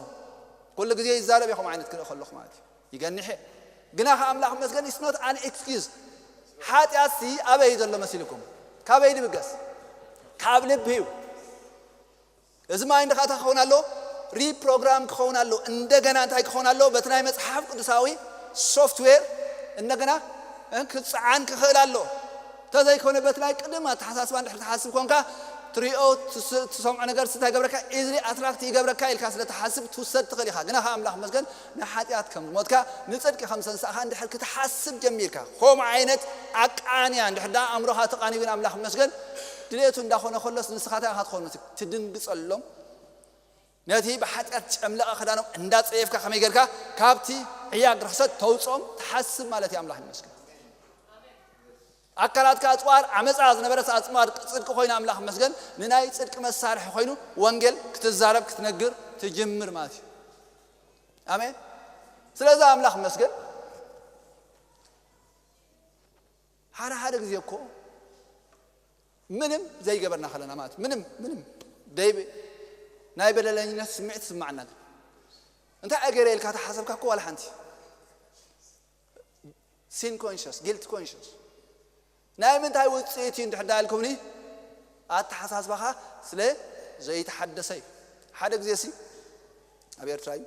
ኩሉ ግዜ ይዛረብ ኢኹም ዓይነት ክርኢ ከለኹ ማለት እዩ። ይገንሕ እየ። ግና ከ ኣምላኽ መስገን is not an excuse። ሓጢኣትሲ ኣበይ እዩ ዘሎ መሲልኩም? ካበይ ድብገስ? ካብ ልቢ እዩ። እዚ ማይንድ ኸኣ እንታይ ክኸውን ኣሎ? ሪፕሮግራም ክኸውን ኣሎ። እንደገና እንታይ ክኸውን ኣሎ? በቲ ናይ መጽሓፍ ቅዱሳዊ ሶፍትዌር እንደገና እ፣ ክጽዓን ክኽእል ኣሎ። እንተዘይኮነ በቲ ናይ ቅድም ኣተሓሳስባ እንድሕር ትሓስብ ኮንካ ትሪኦ ትስ-፣ ትሰምዖ ነገር እንታይ ይገብረካ? ኢዝሊ ኣትራክት ይገብረካ ኢልካ ስለ ትሓስብ ትውሰድ ትኽእል ኢኻ። ግና ከኣ ኣምላኽ መስገን ንሓጢኣት ከም ዝሞትካ ንጽድቂ ከም ዝተንሳእኻ እንድሕር ክትሓስብ ጀሚርካ፣ ከምኡ ዓይነት ኣቃንያ እንድሕር ደኣ ኣእምሮኻ ተቓኒዩ ግን ኣምላኽ መስገን ድሌቱ እንዳኾነ ከሎስ ንስኻ እንታይ ኢኻ ትኾን? ትድንግጸሎም። ነቲ ብሓጢኣት ጨምለቐ ክዳኖም እንዳጸየፍካ ከመይ ጌርካ ካብቲ ዕያግ ርኽሰት ተውጽኦም ትሓስብ ማለት እዩ። ኣምላኽ ይመስገን። ኣካላትካ ኣጽዋር ዓመጻ ዝነበረት ኣጽዋር ጽድቂ ኮይኑ ኣምላኽ ይመስገን ንናይ ጽድቂ መሳርሒ ኮይኑ ወንጌል ክትዛረብ ክትነግር ትጅምር ማለት እዩ። ኣሜን። ስለዚ ኣምላኽ ይመስገን ሓደ ሓደ ግዜ እኮ ምንም ዘይገበርና ከለና ማለት ምንም ምንም ደይ ናይ በደለኝነት ስምዒት ትስማዓና ግን እንታይ ኣገረ ኢልካ ተሓሰብካ እኮ ዋላ ሓንቲ ሲን ኮንሽስ ጊልት ኮንሽስ ናይ ምንታይ ውፅኢት እዩ እንድሕር ዳ ኢልኩምኒ ኣተሓሳስባኻ ስለ ዘይተሓደሰ እዩ። ሓደ ግዜ ሲ ኣብ ኤርትራ እዩ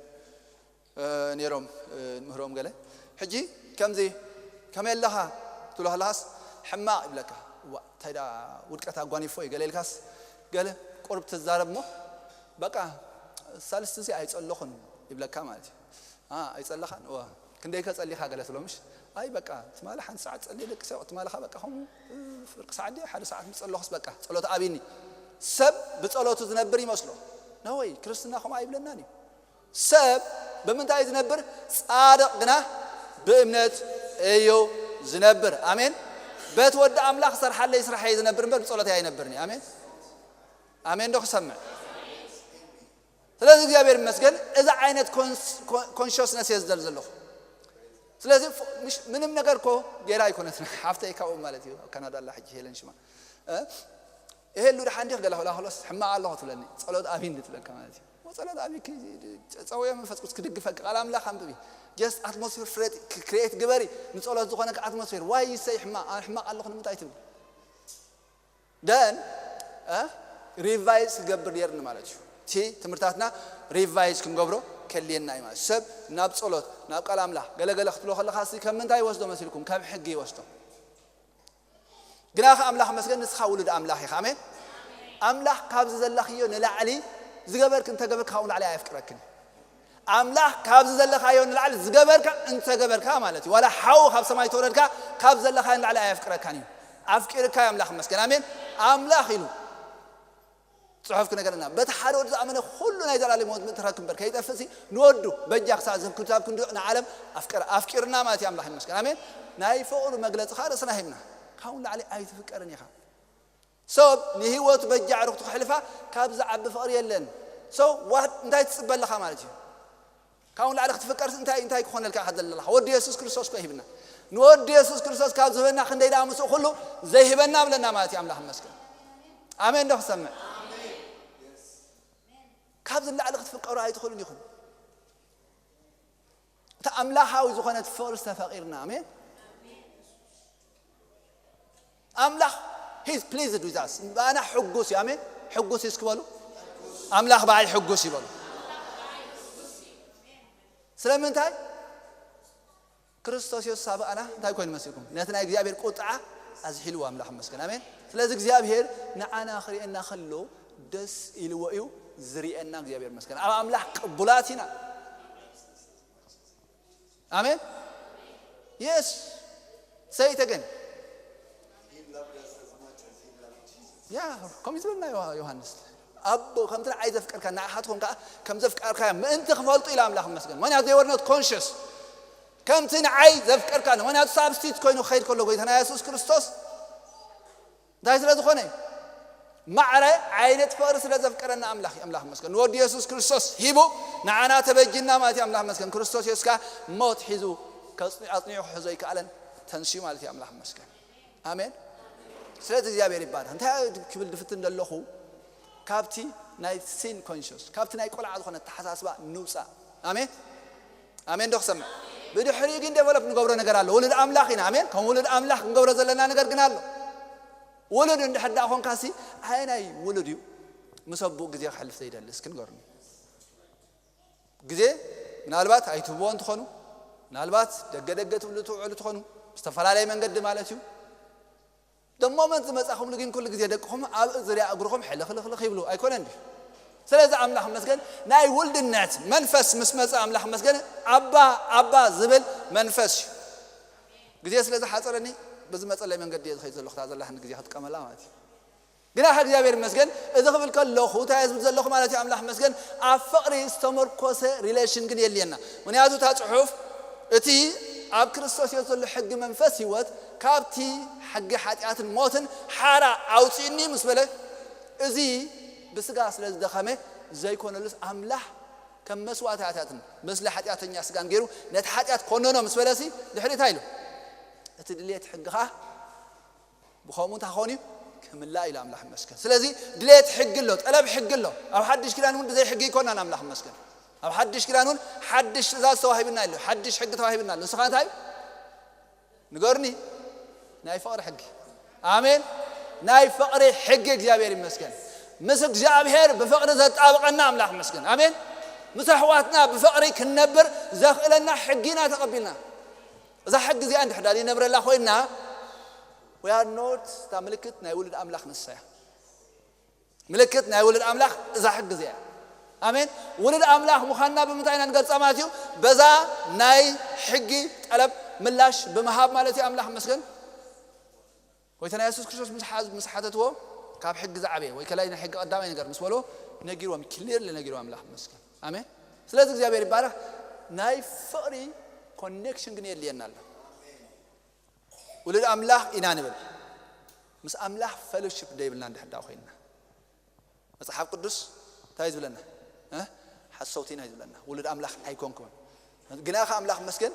ነይሮም ምህሮም ገለ ሕጂ ከምዚ ከመይ ኣለኻ ትብሎ ከለኻስ ሕማቕ ይብለካ። እዋ እንታይ ዳ ውድቀት ኣጓኒፎ እዩ ገለ ኢልካስ ገለ ቁርብ ትዛረብ እሞ በቃ ሳልስቲ እዚ ኣይጸለኹን ይብለካ ማለት እዩ። ኣ ኣይጸለኻን እዋ ክንደይ ከጸሊኻ ገለ ትብሎ ምሽ ኣይ በቃ ትማሊ ሓንቲ ሰዓት ጸልየ ደቂ ሰብ ትማልኻ በቃ ከምኡ ፍርቂ ሰዓት ድየ ሓደ ሰዓት ምጸለኹስ በቃ ጸሎት ኣብኒ ሰብ ብጸሎቱ ዝነብር ይመስሎ ነወይ ክርስትና ከምኡ ኣይብለናን እዩ። ሰብ ብምንታይ እዩ ዝነብር? ጻድቕ ግና ብእምነት እዩ ዝነብር። ኣሜን። በቲ ወዲ ኣምላኽ ሰርሓለይ ስራሕ እዩ ዝነብር እምበር ብጸሎተይ ኣይነብርን እዩ። ኣሜን። ኣሜን ዶ ክሰምዕ? ስለዚ እግዚኣብሔር ይመስገን እዚ ዓይነት ኮንሽስነስ እየ ዝደል ዘለኹ። ስለዚ ምንም ነገር ኮ ጌራ ኣይኮነትን ሓፍተይ ካብኡ ማለት እዩ። ኣብ ካናዳ ኣላ ሕጂ ሄለን ሽማ ሄሉ ደሓን ዲኽ ገለ ክብላ ከሎስ ሕማቕ ኣለኹ ትብለኒ ጸሎት ኣቢኒ ትብለካ ማለት እዩ። ጸሎት ኣቢኪ ጸውዮ መንፈስ ቅዱስ ክድግፈኪ ቃል ኣምላኽ ኣንብቢ just atmosphere ፍረጥ ክሬት ግበሪ ንጸሎት ዝኾነካ atmosphere why you say ሕማቕ ኣነ ሕማቕ ኣለኹ ንምንታይ ትብል then revise ክገብር ነርኒ ማለት እዩ። እቲ ትምህርታትና revise ክንገብሮ ከልየና እዩ ማለት ሰብ ናብ ጸሎት ናብ ቃል ኣምላኽ ገለገለ ክትብሎ ከለኻ ሲ ከም ምንታይ ይወስዶ መሲልኩም ከም ሕጊ ይወስዶ ግና ከ ኣምላኽ መስገን ንስኻ ውሉድ ኣምላኽ ኢኻ ኣሜን። ኣምላኽ ካብዚ ዘለኽዮ ንላዕሊ ዝገበርክ እንተገበርክ ካብኡ ንላዕሊ ኣየፍቅረክን እዩ። ኣምላኽ ካብዚ ዘለኻዮ ንላዕሊ ዝገበርካ እንተገበርካ ማለት እዩ ዋላ ሓው ካብ ሰማይ ተወረድካ ካብ ዘለኻዮ ንላዕሊ ኣየፍቅረካን እዩ። ኣፍቂርካ እዩ ኣምላኽ መስገን ኣሜን። ኣምላኽ ኢሉ ጽሑፍ ክነገረና፣ በቲ ሓደ ወዱ ዝኣመነ ኩሉ ናይ ዘላለም ህይወት ምእንቲ ክረክብ እምበር ከይጠፍእ ሲ፣ ንወዱ በጃ ክሳብ ዝህብ ክሳብ ክንድኡ ንዓለም ኣፍቀረ። ኣፍቂርና ማለት እዩ። ኣምላኽ ይመስገን። ኣሜን። ናይ ፍቕሩ መግለጺ ከዓ ርእስና ሂብና። ካብኡ ንላዕሊ ኣይትፍቀርን ኢኻ። ሰብ ንህይወቱ በጃ ኣዕሩኽቱ ክሕልፋ ካብ ዝዓቢ ፍቕሪ የለን። So what እንታይ ትጽበ ኣለኻ ማለት እዩ? ካብኡ ንላዕሊ ክትፍቀርስ እንታይ እንታይ ክኾነልካ ኢኻ ዘለኻ? ወዲ የሱስ ክርስቶስ እኮ ሂብና። ንወዲ የሱስ ክርስቶስ ካብ ዝህበና ክንደይ ደኣ ምስኡ ኩሉ ዘይህበና ብለና ማለት እዩ። ኣምላኽ ይመስገን። ኣሜን ዶ ክሰምዕ? ካብ ዝላዕሊ ክትፍቀሩ ኣይትኽእሉን ኢኹም። እቲ ኣምላኻዊ ዝኾነ ፍቕሪ ዝተፈቒርና። ኣሜን። ኣምላኽ he's pleased with us። ብኣና ሕጉስ እዩ። ኣሜን። ሕጉስ እዩ እስኪ በሉ። ኣምላኽ ብኣይ ሕጉስ እዩ በሉ። ስለምንታይ? ክርስቶስ የሱስ ኣብ ኣና እንታይ ኮይኑ መሲልኩም? ነቲ ናይ እግዚኣብሔር ቁጥዓ ኣዝሒልዎ ኣምላኽ ይመስገን። ኣሜን። ስለዚ እግዚኣብሔር ንዓና ክርእየና ከሎ ደስ ኢልዎ እዩ ዝርእየና። እግዚኣብሔር ይመስገን። ኣብ ኣምላኽ ቅቡላት ኢና። ኣሜን። Yes። Say it again። ያ ከምኡ ዝበልና ዮ- ዮሃንስ ኣቦ ከምቲ ንዓይ ዘፍቀርካ ንዓኻትኩም ከዓ ከም ዘፍቀርካ ምእንቲ ክፈልጡ ኢላ ኣምላኽ ይመስገን። ምክንያቱ they were not conscious። ከምቲ ንዓይ ዘፍቀርካ ምክንያቱ ሳብስቲት ኮይኑ ክኸይድ ከሎ ጎይታና የሱስ ክርስቶስ እንታይ ስለ ዝኾነ እዩ? ማዕረ ዓይነት ፍቕሪ ስለ ዘፍቀረና ኣምላኽ እዩ። ኣምላኽ ይመስገን። ንወዲ የሱስ ክርስቶስ ሂቡ ንዓና ተበጅና ማለት እዩ። ኣምላኽ ይመስገን። ክርስቶስ የሱስ ከዓ ሞት ሒዙ ከጽኒ- ኣጽኒዑ ክሕዞ ኣይከኣለን። ተንስዩ ማለት እዩ። ኣምላኽ ይመስገን። ኣሜን። ስለዚ እግዚኣብሔር ይባረኽ። እንታይ ክብል ድፍትን ዘለኹ ካብቲ ናይ ሲን ኮንሽስ ካብቲ ናይ ቆልዓ ዝኾነ ተሓሳስባ ንውፃእ። ኣሜን። ኣሜን ዶ ክሰምዕ? ብድሕሪኡ ግን ዴቨሎፕ ንገብሮ ነገር ኣሎ። ውሉድ ኣምላኽ ኢና። ኣሜን። ከም ውሉድ ኣምላኽ ክንገብሮ ዘለና ነገር ግን ኣሎ። ውሉድ እንድሕር ደኣ ኾንካሲ ኣየናይ ውሉድ እዩ ምስ ኣቦኡ ግዜ ክሕልፍ ዘይደሊ? እስኪ ንገሩኒ። ግዜ ምናልባት ኣይትህብዎ እንትኾኑ፣ ምናልባት ደገ ደገ ትብሉ ትውዕሉ ትኾኑ፣ ዝተፈላለየ መንገዲ ማለት እዩ። ደሞመንት ዝመጻኹምሉ ግን ኩሉ ግዜ ደቅኹም ኣብ ዝርያ እግርኹም ሕልኽልኽልኽ ይብሉ ኣይኮነን ድዩ? ስለዚ ኣምላኽ መስገን ናይ ውልድነት መንፈስ ምስ መጸ ኣምላኽ መስገን ኣባ ኣባ ዝብል መንፈስ እዩ። ግዜ ስለ ዝሓጸረኒ ብዝመጸለይ መንገዲ እየ ዝኸይድ ዘለኹ። እታ ዘላትኒ ግዜ ክጥቀመላ ማለት እዩ። ግና ካብ እግዚኣብሔር ይመስገን፣ እዚ ክብል ከለኹ እንታይ እየ ዝብል ዘለኹ ማለት እዩ? ኣምላኽ መስገን ኣብ ፍቕሪ ዝተመርኮሰ ሪሌሽን ግን የልየና። ምክንያቱ እታ ጽሑፍ እቲ ኣብ ክርስቶስ የሱስ ዘሎ ሕጊ መንፈስ ህይወት ካብቲ ሕጊ ሓጢኣትን ሞትን ሓራ ኣውፅእኒ ምስ በለ፣ እዚ ብስጋ ስለ ዝደኸመ ዘይኮነሉስ ኣምላኽ ከም መስዋእቲ ሓጢኣትን ምስለ ሓጢኣተኛ ስጋን ገይሩ ነቲ ሓጢኣት ኮነኖ ምስ በለሲ ድሕሪ እንታይ ኢሉ? እቲ ድልየት ሕጊ ከዓ ብኸምኡ እንታይ ክኸውን እዩ? ክምላእ ኢሉ ኣምላኽ ይመስገን። ስለዚ ድሌት ሕጊ ኣሎ፣ ጠለብ ሕጊ ኣሎ። ኣብ ሓድሽ ኪዳን እውን ብዘይ ሕጊ ኣይኮናን ኣምላኽ ይመስገን። ኣብ ሓድሽ ኪዳን እውን ሓድሽ ትእዛዝ ተዋሂብና ኣሎ፣ ሓድሽ ሕጊ ተዋሂብና ኣሎ። ንስኻ እንታይ እዩ? ንገሩኒ። ናይ ፍቕሪ ሕጊ። ኣሜን። ናይ ፍቕሪ ሕጊ እግዚኣብሔር ይመስገን። ምስ እግዚኣብሔር ብፍቕሪ ዘጣብቐና ኣምላኽ ይመስገን። ኣሜን። ምስ ኣሕዋትና ብፍቕሪ ክንነብር ዘኽእለና ሕጊ ኢና ተቐቢልና። እዛ ሕጊ እዚኣ እንድሕር ዳኣ ዘይነብረላ ኮይንና፣ we are not፣ እታ ምልክት ናይ ውሉድ ኣምላኽ ንሳ እያ። ምልክት ናይ ውሉድ ኣምላኽ እዛ ሕጊ እዚኣ እያ። ኣሜን። ውሉድ ኣምላኽ ምዃንና ብምንታይ ኢና ንገልጻ ማለት እዩ? በዛ ናይ ሕጊ ጠለብ ምላሽ ብምሃብ ማለት እዩ። ኣምላኽ መስገን። ጎይታና የሱስ ክርስቶስ ምስ ሓ- ምስ ሓተትዎ፣ ካብ ሕጊ ዝዓበየ ወይ ከላይ ናይ ሕጊ ቀዳማይ ነገር ምስ በልዎ፣ ነጊርዎም፣ ክሊርሊ ነጊርዎም ኣምላኽ መስገን። ኣሜን። ስለዚ እግዚኣብሔር ይባረኽ። ናይ ፍቕሪ ኮኔክሽን ግን የድልየና ኣሎ። ውሉድ ኣምላኽ ኢና ንብል፣ ምስ ኣምላኽ ፌሎሺፕ ደይብልና እንድሕር ዳ ኮይንና፣ መጽሓፍ ቅዱስ እንታይ ዝብለና? እ? ሓሰውቲ ኢና ዝብለና። ውሉድ ኣምላኽ ኣይኮንኩምን። ግና ከ ኣምላኽ መስገን፣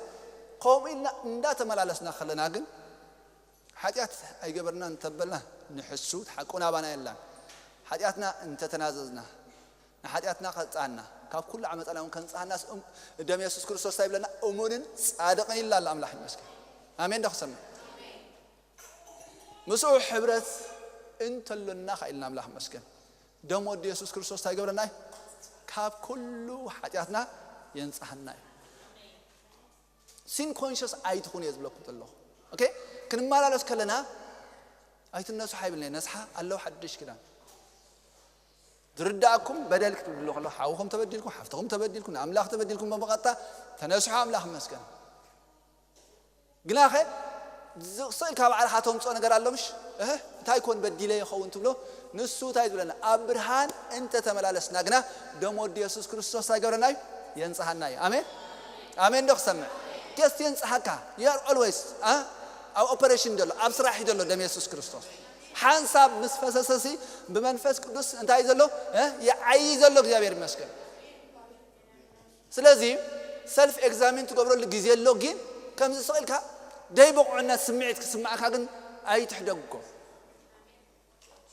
ከምኡ ኢልና እንዳተመላለስና ከለና ግን፣ ሓጢኣት ኣይገበርና እንተበልና ንሕሱ፣ ሓቁ ናባና የላን። ሓጢኣትና እንተተናዘዝና፣ ንሓጢኣትና ከንጽሃና፣ ካብ ኩሉ ዓመጻና እውን ከንጽሃናስ እም- ደም የሱስ ክርስቶስ እንታይ ይብለና? እሙንን ጻድቕን ይላል ኣምላኽ ይመስገን። ኣሜን ዶ ክሰምዕ? ምስኡ ሕብረት እንተሎና ኸ ኢልና ኣምላኽ ይመስገን። ደም ወዲ የሱስ ክርስቶስ እንታይ ይገብረና እዩ? ካብ ኩሉ ሓጢኣትና የንጽሃና እዩ። ሲን ኮንሽስ ኣይትኹኑ እየ ዝብለኩም ዘለኹ። ኦኬ? ክንመላለስ ከለና ኣይትነስሑ ኣይብልና። ነስሓ ኣለዉ ሓድሽ ኪዳን። ዝርዳእኩም በደል ክትብሉ ከለኹ፣ ሓውኹም ተበዲልኩም፣ ሓፍትኹም ተበዲልኩም፣ ንኣምላኽ ተበዲልኩም፣ ብቐጥታ ተነስሑ፣ ኣምላኽ ይመስገን። ግናኸ ስቕ ኢልካ ባዕልኻ ተምፅኦ ነገር ኣሎ ምሽ? እህ፣ እንታይ ኮን በዲለ ይኸውን ትብሎ? ንሱ እንታይ ዝብለና? ኣብ ብርሃን እንተተመላለስና ግና ደም ወዲ የሱስ ክርስቶስ እንታይ ገብረና እዩ? የንጽሃና እዩ። ኣሜን፣ ኣሜን። ዶ ክሰምዕ? ጀስት የንጽሃካ። You are always ኣብ ኦፐሬሽን ዘሎ፣ ኣብ ስራሕ ዘሎ ደም የሱስ ክርስቶስ ሓንሳብ ምስ ፈሰሰሲ ብመንፈስ ቅዱስ እንታይ ዘሎ? እህ፣ ይዓይ ዘሎ። እግዚኣብሔር ይመስገን። ስለዚ ሰልፍ ኤግዛሚን ትገብረሉ ግዜ ኣሎ። ግን ከምዚ ስቕ ኢልካ ደይ ብቑዕነት ስምዒት ክስማዕካ ግን ኣይትሕደግኮ።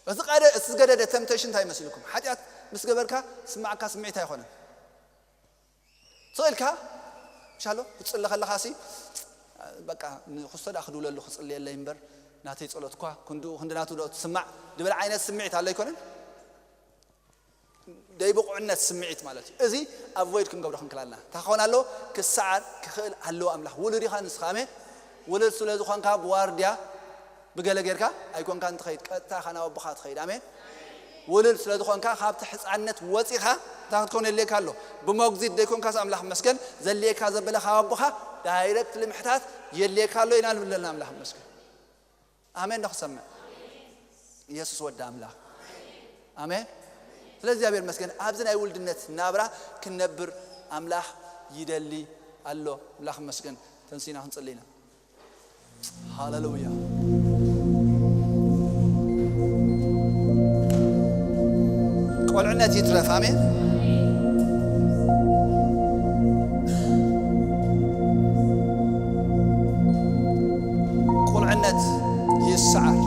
እቲ ቀደ እቲ ዝገደደ ተምፕቴሽን እንታይ ይመስልኩም? ሓጢኣት ምስ ገበርካ ስማዕካ ስምዒት ኣይኮነን። ስቕ ኢልካ ምሻሎ ክትጽሊ ከለኻ ሲ በቃ ንክስቶ ደኣ ክድውለሉ ክጽልየለይ እምበር ናተይ ጸሎት እኳ ክንድኡ ክንዲ ናቱ ዶ ትስማዕ ድብል ዓይነት ስምዒት ኣሎ ኣይኮነን? ደይ ብቑዕነት ስምዒት ማለት እዩ። እዚ ኣቮይድ ክንገብሮ ክንክላልና እንታይ ክኸውን ኣለዎ? ክሰዓር ክኽእል ኣለዎ ኣምላኽ። ውሉድ ኢኻ ንስኻ፣ ኣሜን። ውሉድ ስለ ዝኾንካ ብዋርድያ ብገለ ጌርካ ኣይኮንካን ትኸይድ፣ ቀጥታ ኢኻ ናብ ኣቦኻ ትኸይድ። ኣሜን። ውሉድ ስለ ዝኾንካ ካብቲ ሕፃነት ወፂኻ እንታይ ክትከውን የድልየካ ኣሎ? ብሞግዚት ዘይኮንካስ ኣምላኽ መስገን ዘድልየካ ዘበለ ካብ ኣቦኻ ዳይሬክትሊ ምሕታት የድልየካ ኣሎ ኢና ንብል ዘለና። ኣምላኽ መስገን። ኣሜን ዶ ክሰምዕ? ኢየሱስ ወዲ ኣምላኽ። ኣሜን። ስለዚ እግዚኣብሔር መስገን ኣብዚ ናይ ውልድነት ናብራ ክንነብር ኣምላኽ ይደሊ ኣሎ። ኣምላኽ መስገን። ተንሲና ክንጽሊ ኢና። ሃሌሉያ። ቆልዕነት ይትረፍ። ኣሜን። ቁልዕነት ይሰዓር።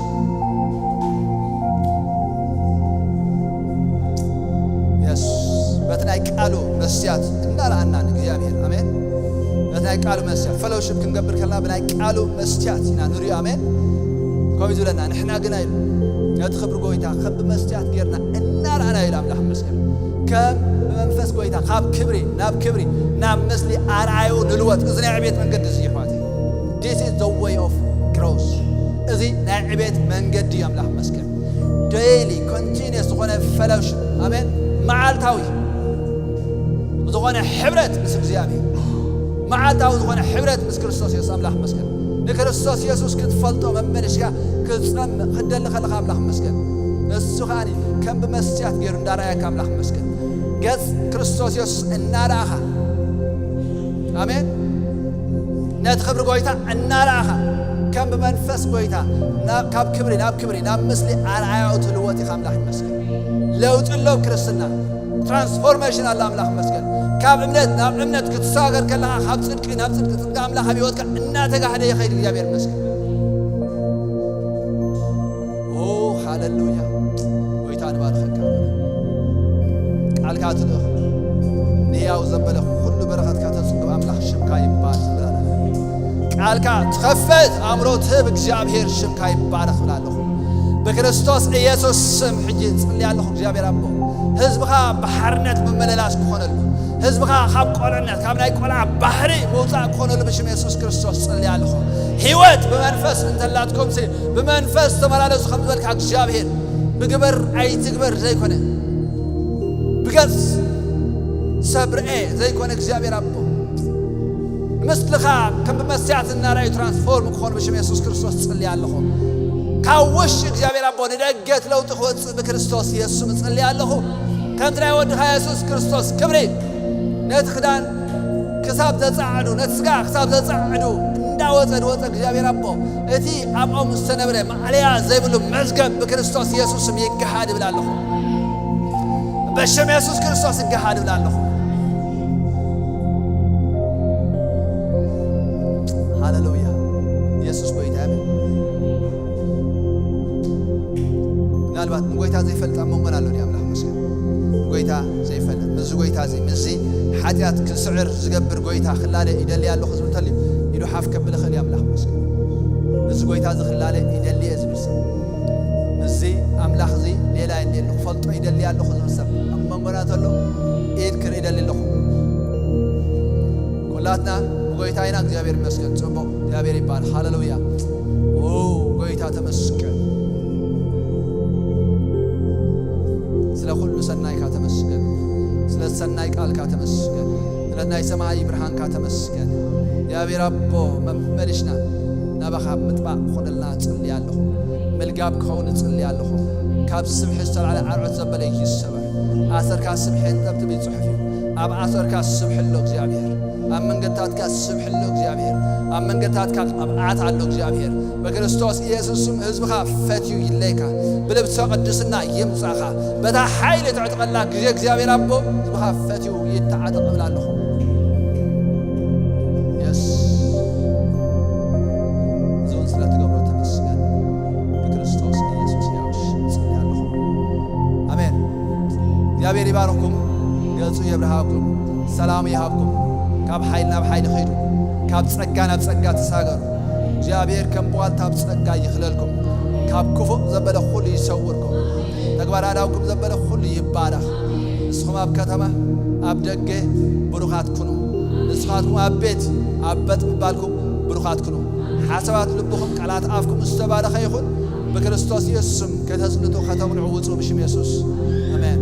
የስ በቲ ናይ ቃሉ መስትያት እናረኣና ንእግዚኣብሔር። ኣሜን። በቲ ናይ ቃሉ መስትያት ፈሎውሽፕ ክንገብር ከለና ብናይ ቃሉ መስትያት ኢና ንሪኦ። ኣሜን። ከምኡ ዝብለና ንሕና ግና ኢሉ ነቲ ክብሪ ጎይታ ከም ብመስትያት ጌርና እናረኣና ኢሉ ኣምላኽ መስገን ከም ብመንፈስ ጎይታ ካብ ክብሪ ናብ ክብሪ ናብ ምስሊ ኣርኣዩ ንልወጥ። እዚ ናይ ዕቤት መንገዲ እዚ ይሕዋት። This is the way of growth። እዚ ናይ ዕቤት መንገዲ ኣምላኽ መስገን። ዴይሊ ኮንቲኒየስ ዝኾነ ፈሎውሽፕ። ኣሜን። መዓልታዊ ዝኾነ ሕብረት ምስ እግዚኣብሔር፣ መዓልታዊ ዝኾነ ሕብረት ምስ ክርስቶስ የሱስ ኣምላኽ መስገን። ንክርስቶስ የሱስ ክትፈልጦ መመልሽካ ክትጸምእ ክትደሊ ከለኻ ኣምላኽ መስገን። እሱ ከኣ ከም ብመስትያት ገይሩ እንዳረኣየካ ኣምላኽ መስገን። ገጽ ክርስቶስ የሱስ እናረኣኻ፣ ኣሜን። ነቲ ክብሪ ጎይታ እናረኣኻ ከም ብመንፈስ ጎይታ ናብ ካብ ክብሪ ናብ ክብሪ ናብ ምስሊ ኣርኣያኡ ትልወጥ ኢኻ። ኣምላኽ ይመስገን። ለውጢ ኣሎ ኣብ ክርስትና። ትራንስፎርሜሽን ኣሎ። ኣምላኽ ይመስገን። ካብ እምነት ናብ እምነት ክትሰጋገር ከለኻ ካብ ጽድቂ ናብ ጽድቂ፣ ጽድቂ ኣምላኽ ኣብ ህይወትካ እናተጋህደ ይኸይድ። እግዚኣብሔር ይመስገን። ኦ ሃሌሉያ። ጎይታ ንባርኸካ። ቃልካ ትልእኽ ንህያው ዘበለ ኩሉ በረኸትካ ተጽግብ ኣምላኽ ሽምካ ይባል ዝብላ ኣለኹ። ቃልካ ትኸፍት ኣእምሮ ትህብ እግዚኣብሔር ሽምካ ይባረኽ ዝብላ ኣለኹ። ብክርስቶስ ኢየሱስ ስም ሕጂ ጽልያ ኣለኹ እግዚኣብሔር ኣቦ፣ ህዝብኻ ብሓርነት ምምልላስ ክኾነሉ፣ ህዝብኻ ካብ ቆልዕነት ካብ ናይ ቆልዓ ባህሪ ምውጻእ ክኾነሉ ብሽም የሱስ ክርስቶስ ጽልያ ኣለኹ። ህይወት ብመንፈስ እንተላትኩም ሲ ብመንፈስ ተመላለሱ ከም ዝበልካ እግዚኣብሔር ብግበር ኣይትግበር ዘይኮነ ብገጽ ሰብ ርኤ ዘይኮነ እግዚኣብሔር ኣቦ ምስልኻ ከም ብመስትያት እናርኣዩ ትራንስፎርም ክኾኑ ብሽም የሱስ ክርስቶስ ጽልያ ኣለኹ። ካብ ውሽጢ እግዚኣብሔር ኣቦ ንደገት ለውጢ ክወጽእ ብክርስቶስ የሱስ ምጽልያ ኣለኹ። ከምቲ ናይ ወድኻ የሱስ ክርስቶስ ክብሪ ነቲ ክዳን ክሳብ ዘጻዕዱ ነቲ ስጋ ክሳብ ዘጻዕዱ እንዳወጸ ዝወጸ እግዚኣብሔር ኣቦ እቲ ኣብኦም ዝተነብረ ማዕለያ ዘይብሉ መዝገብ ብክርስቶስ የሱስ ስም ይገሃድ እብል ኣለኹ። በሽም የሱስ ክርስቶስ ይገሃድ እብል ኣለኹ። ሃሌሉያ። የሱስ ጎይታ። ኣሜን። ምናልባት ንጎይታ ዘይፈልጥ ኣብ መንጎና ኣሎ ድዩ? ኣምላኽ መስገን። ንጎይታ ዘይፈልጥ ምስዚ ጎይታ እዚ ምስዚ ሓጢኣት ክስዕር ዝገብር ጎይታ ክላለ ይደሊ ኣለኹ ዝብል እንተልዩ ኢዱ ሓፍ ከብል ይኽእል እዩ። ኣምላኽ መስገን። ምስዚ ጎይታ እዚ ክላለ ይደሊ እየ ዝብል ሰብ ምስዚ ኣምላኽ እዚ ሌላ የለ ክፈልጦ ይደሊ ኣለኹ ዝብል ሰብ ኣብ መንጎና ተሎ ኢድ ክርኢ ይደሊ ኣለኹ። ኩላትና ብጎይታ ኢና። እግዚኣብሔር ይመስገን። ጽቡቕ። እግዚኣብሔር ይባል። ሃሌሉያ። ኦ ጎይታ ተመስገን። ስለ ኩሉ ሰናይካ ተመስገን። ስለ ሰናይ ቃልካ ተመስገን። ስለ ናይ ሰማይ ብርሃንካ ተመስገን። እግዚኣብሔር ኣቦ መመሊሽና ናባኻ ምጥባቕ ክኾነልና እጽሊ ኣለኹ። ምልጋብ ክኸውን እጽሊ ኣለኹ። ካብ ስብሒ ዝተላዕለ ኣርዑት ዘበለ ይሰበር። ኣሰርካ ስብሒ እንጠብጥብ እዩ ጽሑፍ እዩ። ኣብ ኣሰርካ ስብሒ ኣሎ እግዚኣብሔር። ኣብ መንገድታትካ ስብሒ ኣሎ እግዚኣብሔር። ኣብ መንገድታትካ ቅብኣት ኣሎ እግዚኣብሔር። ብክርስቶስ ኢየሱስ ስም ህዝብኻ ፈትዩ ይለይካ። ብልብሶ ቅድስና ይምጻኻ። በታ ሓይሊ ትዕጥቀላ ግዜ እግዚኣብሔር ኣቦ ህዝብኻ ፈትዩ ይተዓጠቕ እብል ኣለኹ። የስ። እዚ እውን ስለ ትገብሮ ተመስገን። ብክርስቶስ ኢየሱስ ያውሽ ጽልያ ኣለኹ። ኣሜን። እግዚኣብሔር ይባርኽኩም፣ ገጹ የብርሃኩም፣ ሰላሙ ይሃብኩም። ካብ ሓይል ናብ ሓይል ኺዱ፣ ካብ ጸጋ ናብ ጸጋ ተሳገሩ። እግዚኣብሔር ከም ቧልታ ኣብ ጸጋ ይኽለልኩም፣ ካብ ክፉእ ዘበለ ኩሉ ይሰውርኩም። ተግባር ኣዳውኩም ዘበለ ኩሉ ይባረኽ። ንስኹም ኣብ ከተማ ኣብ ደገ ብሩኻት ኩኑ። ንስኻትኩም ኣብ ቤት ኣብ በጥ ምባልኩም ብሩኻት ኩኑ። ሓሳባት ልብኹም ቃላት ኣፍኩም ዝተባረኸ ይኹን። ብክርስቶስ ኢየሱስ ስም ከተጽንቱ ከተምልዑ ውጹ ብሽም የሱስ። ኣሜን።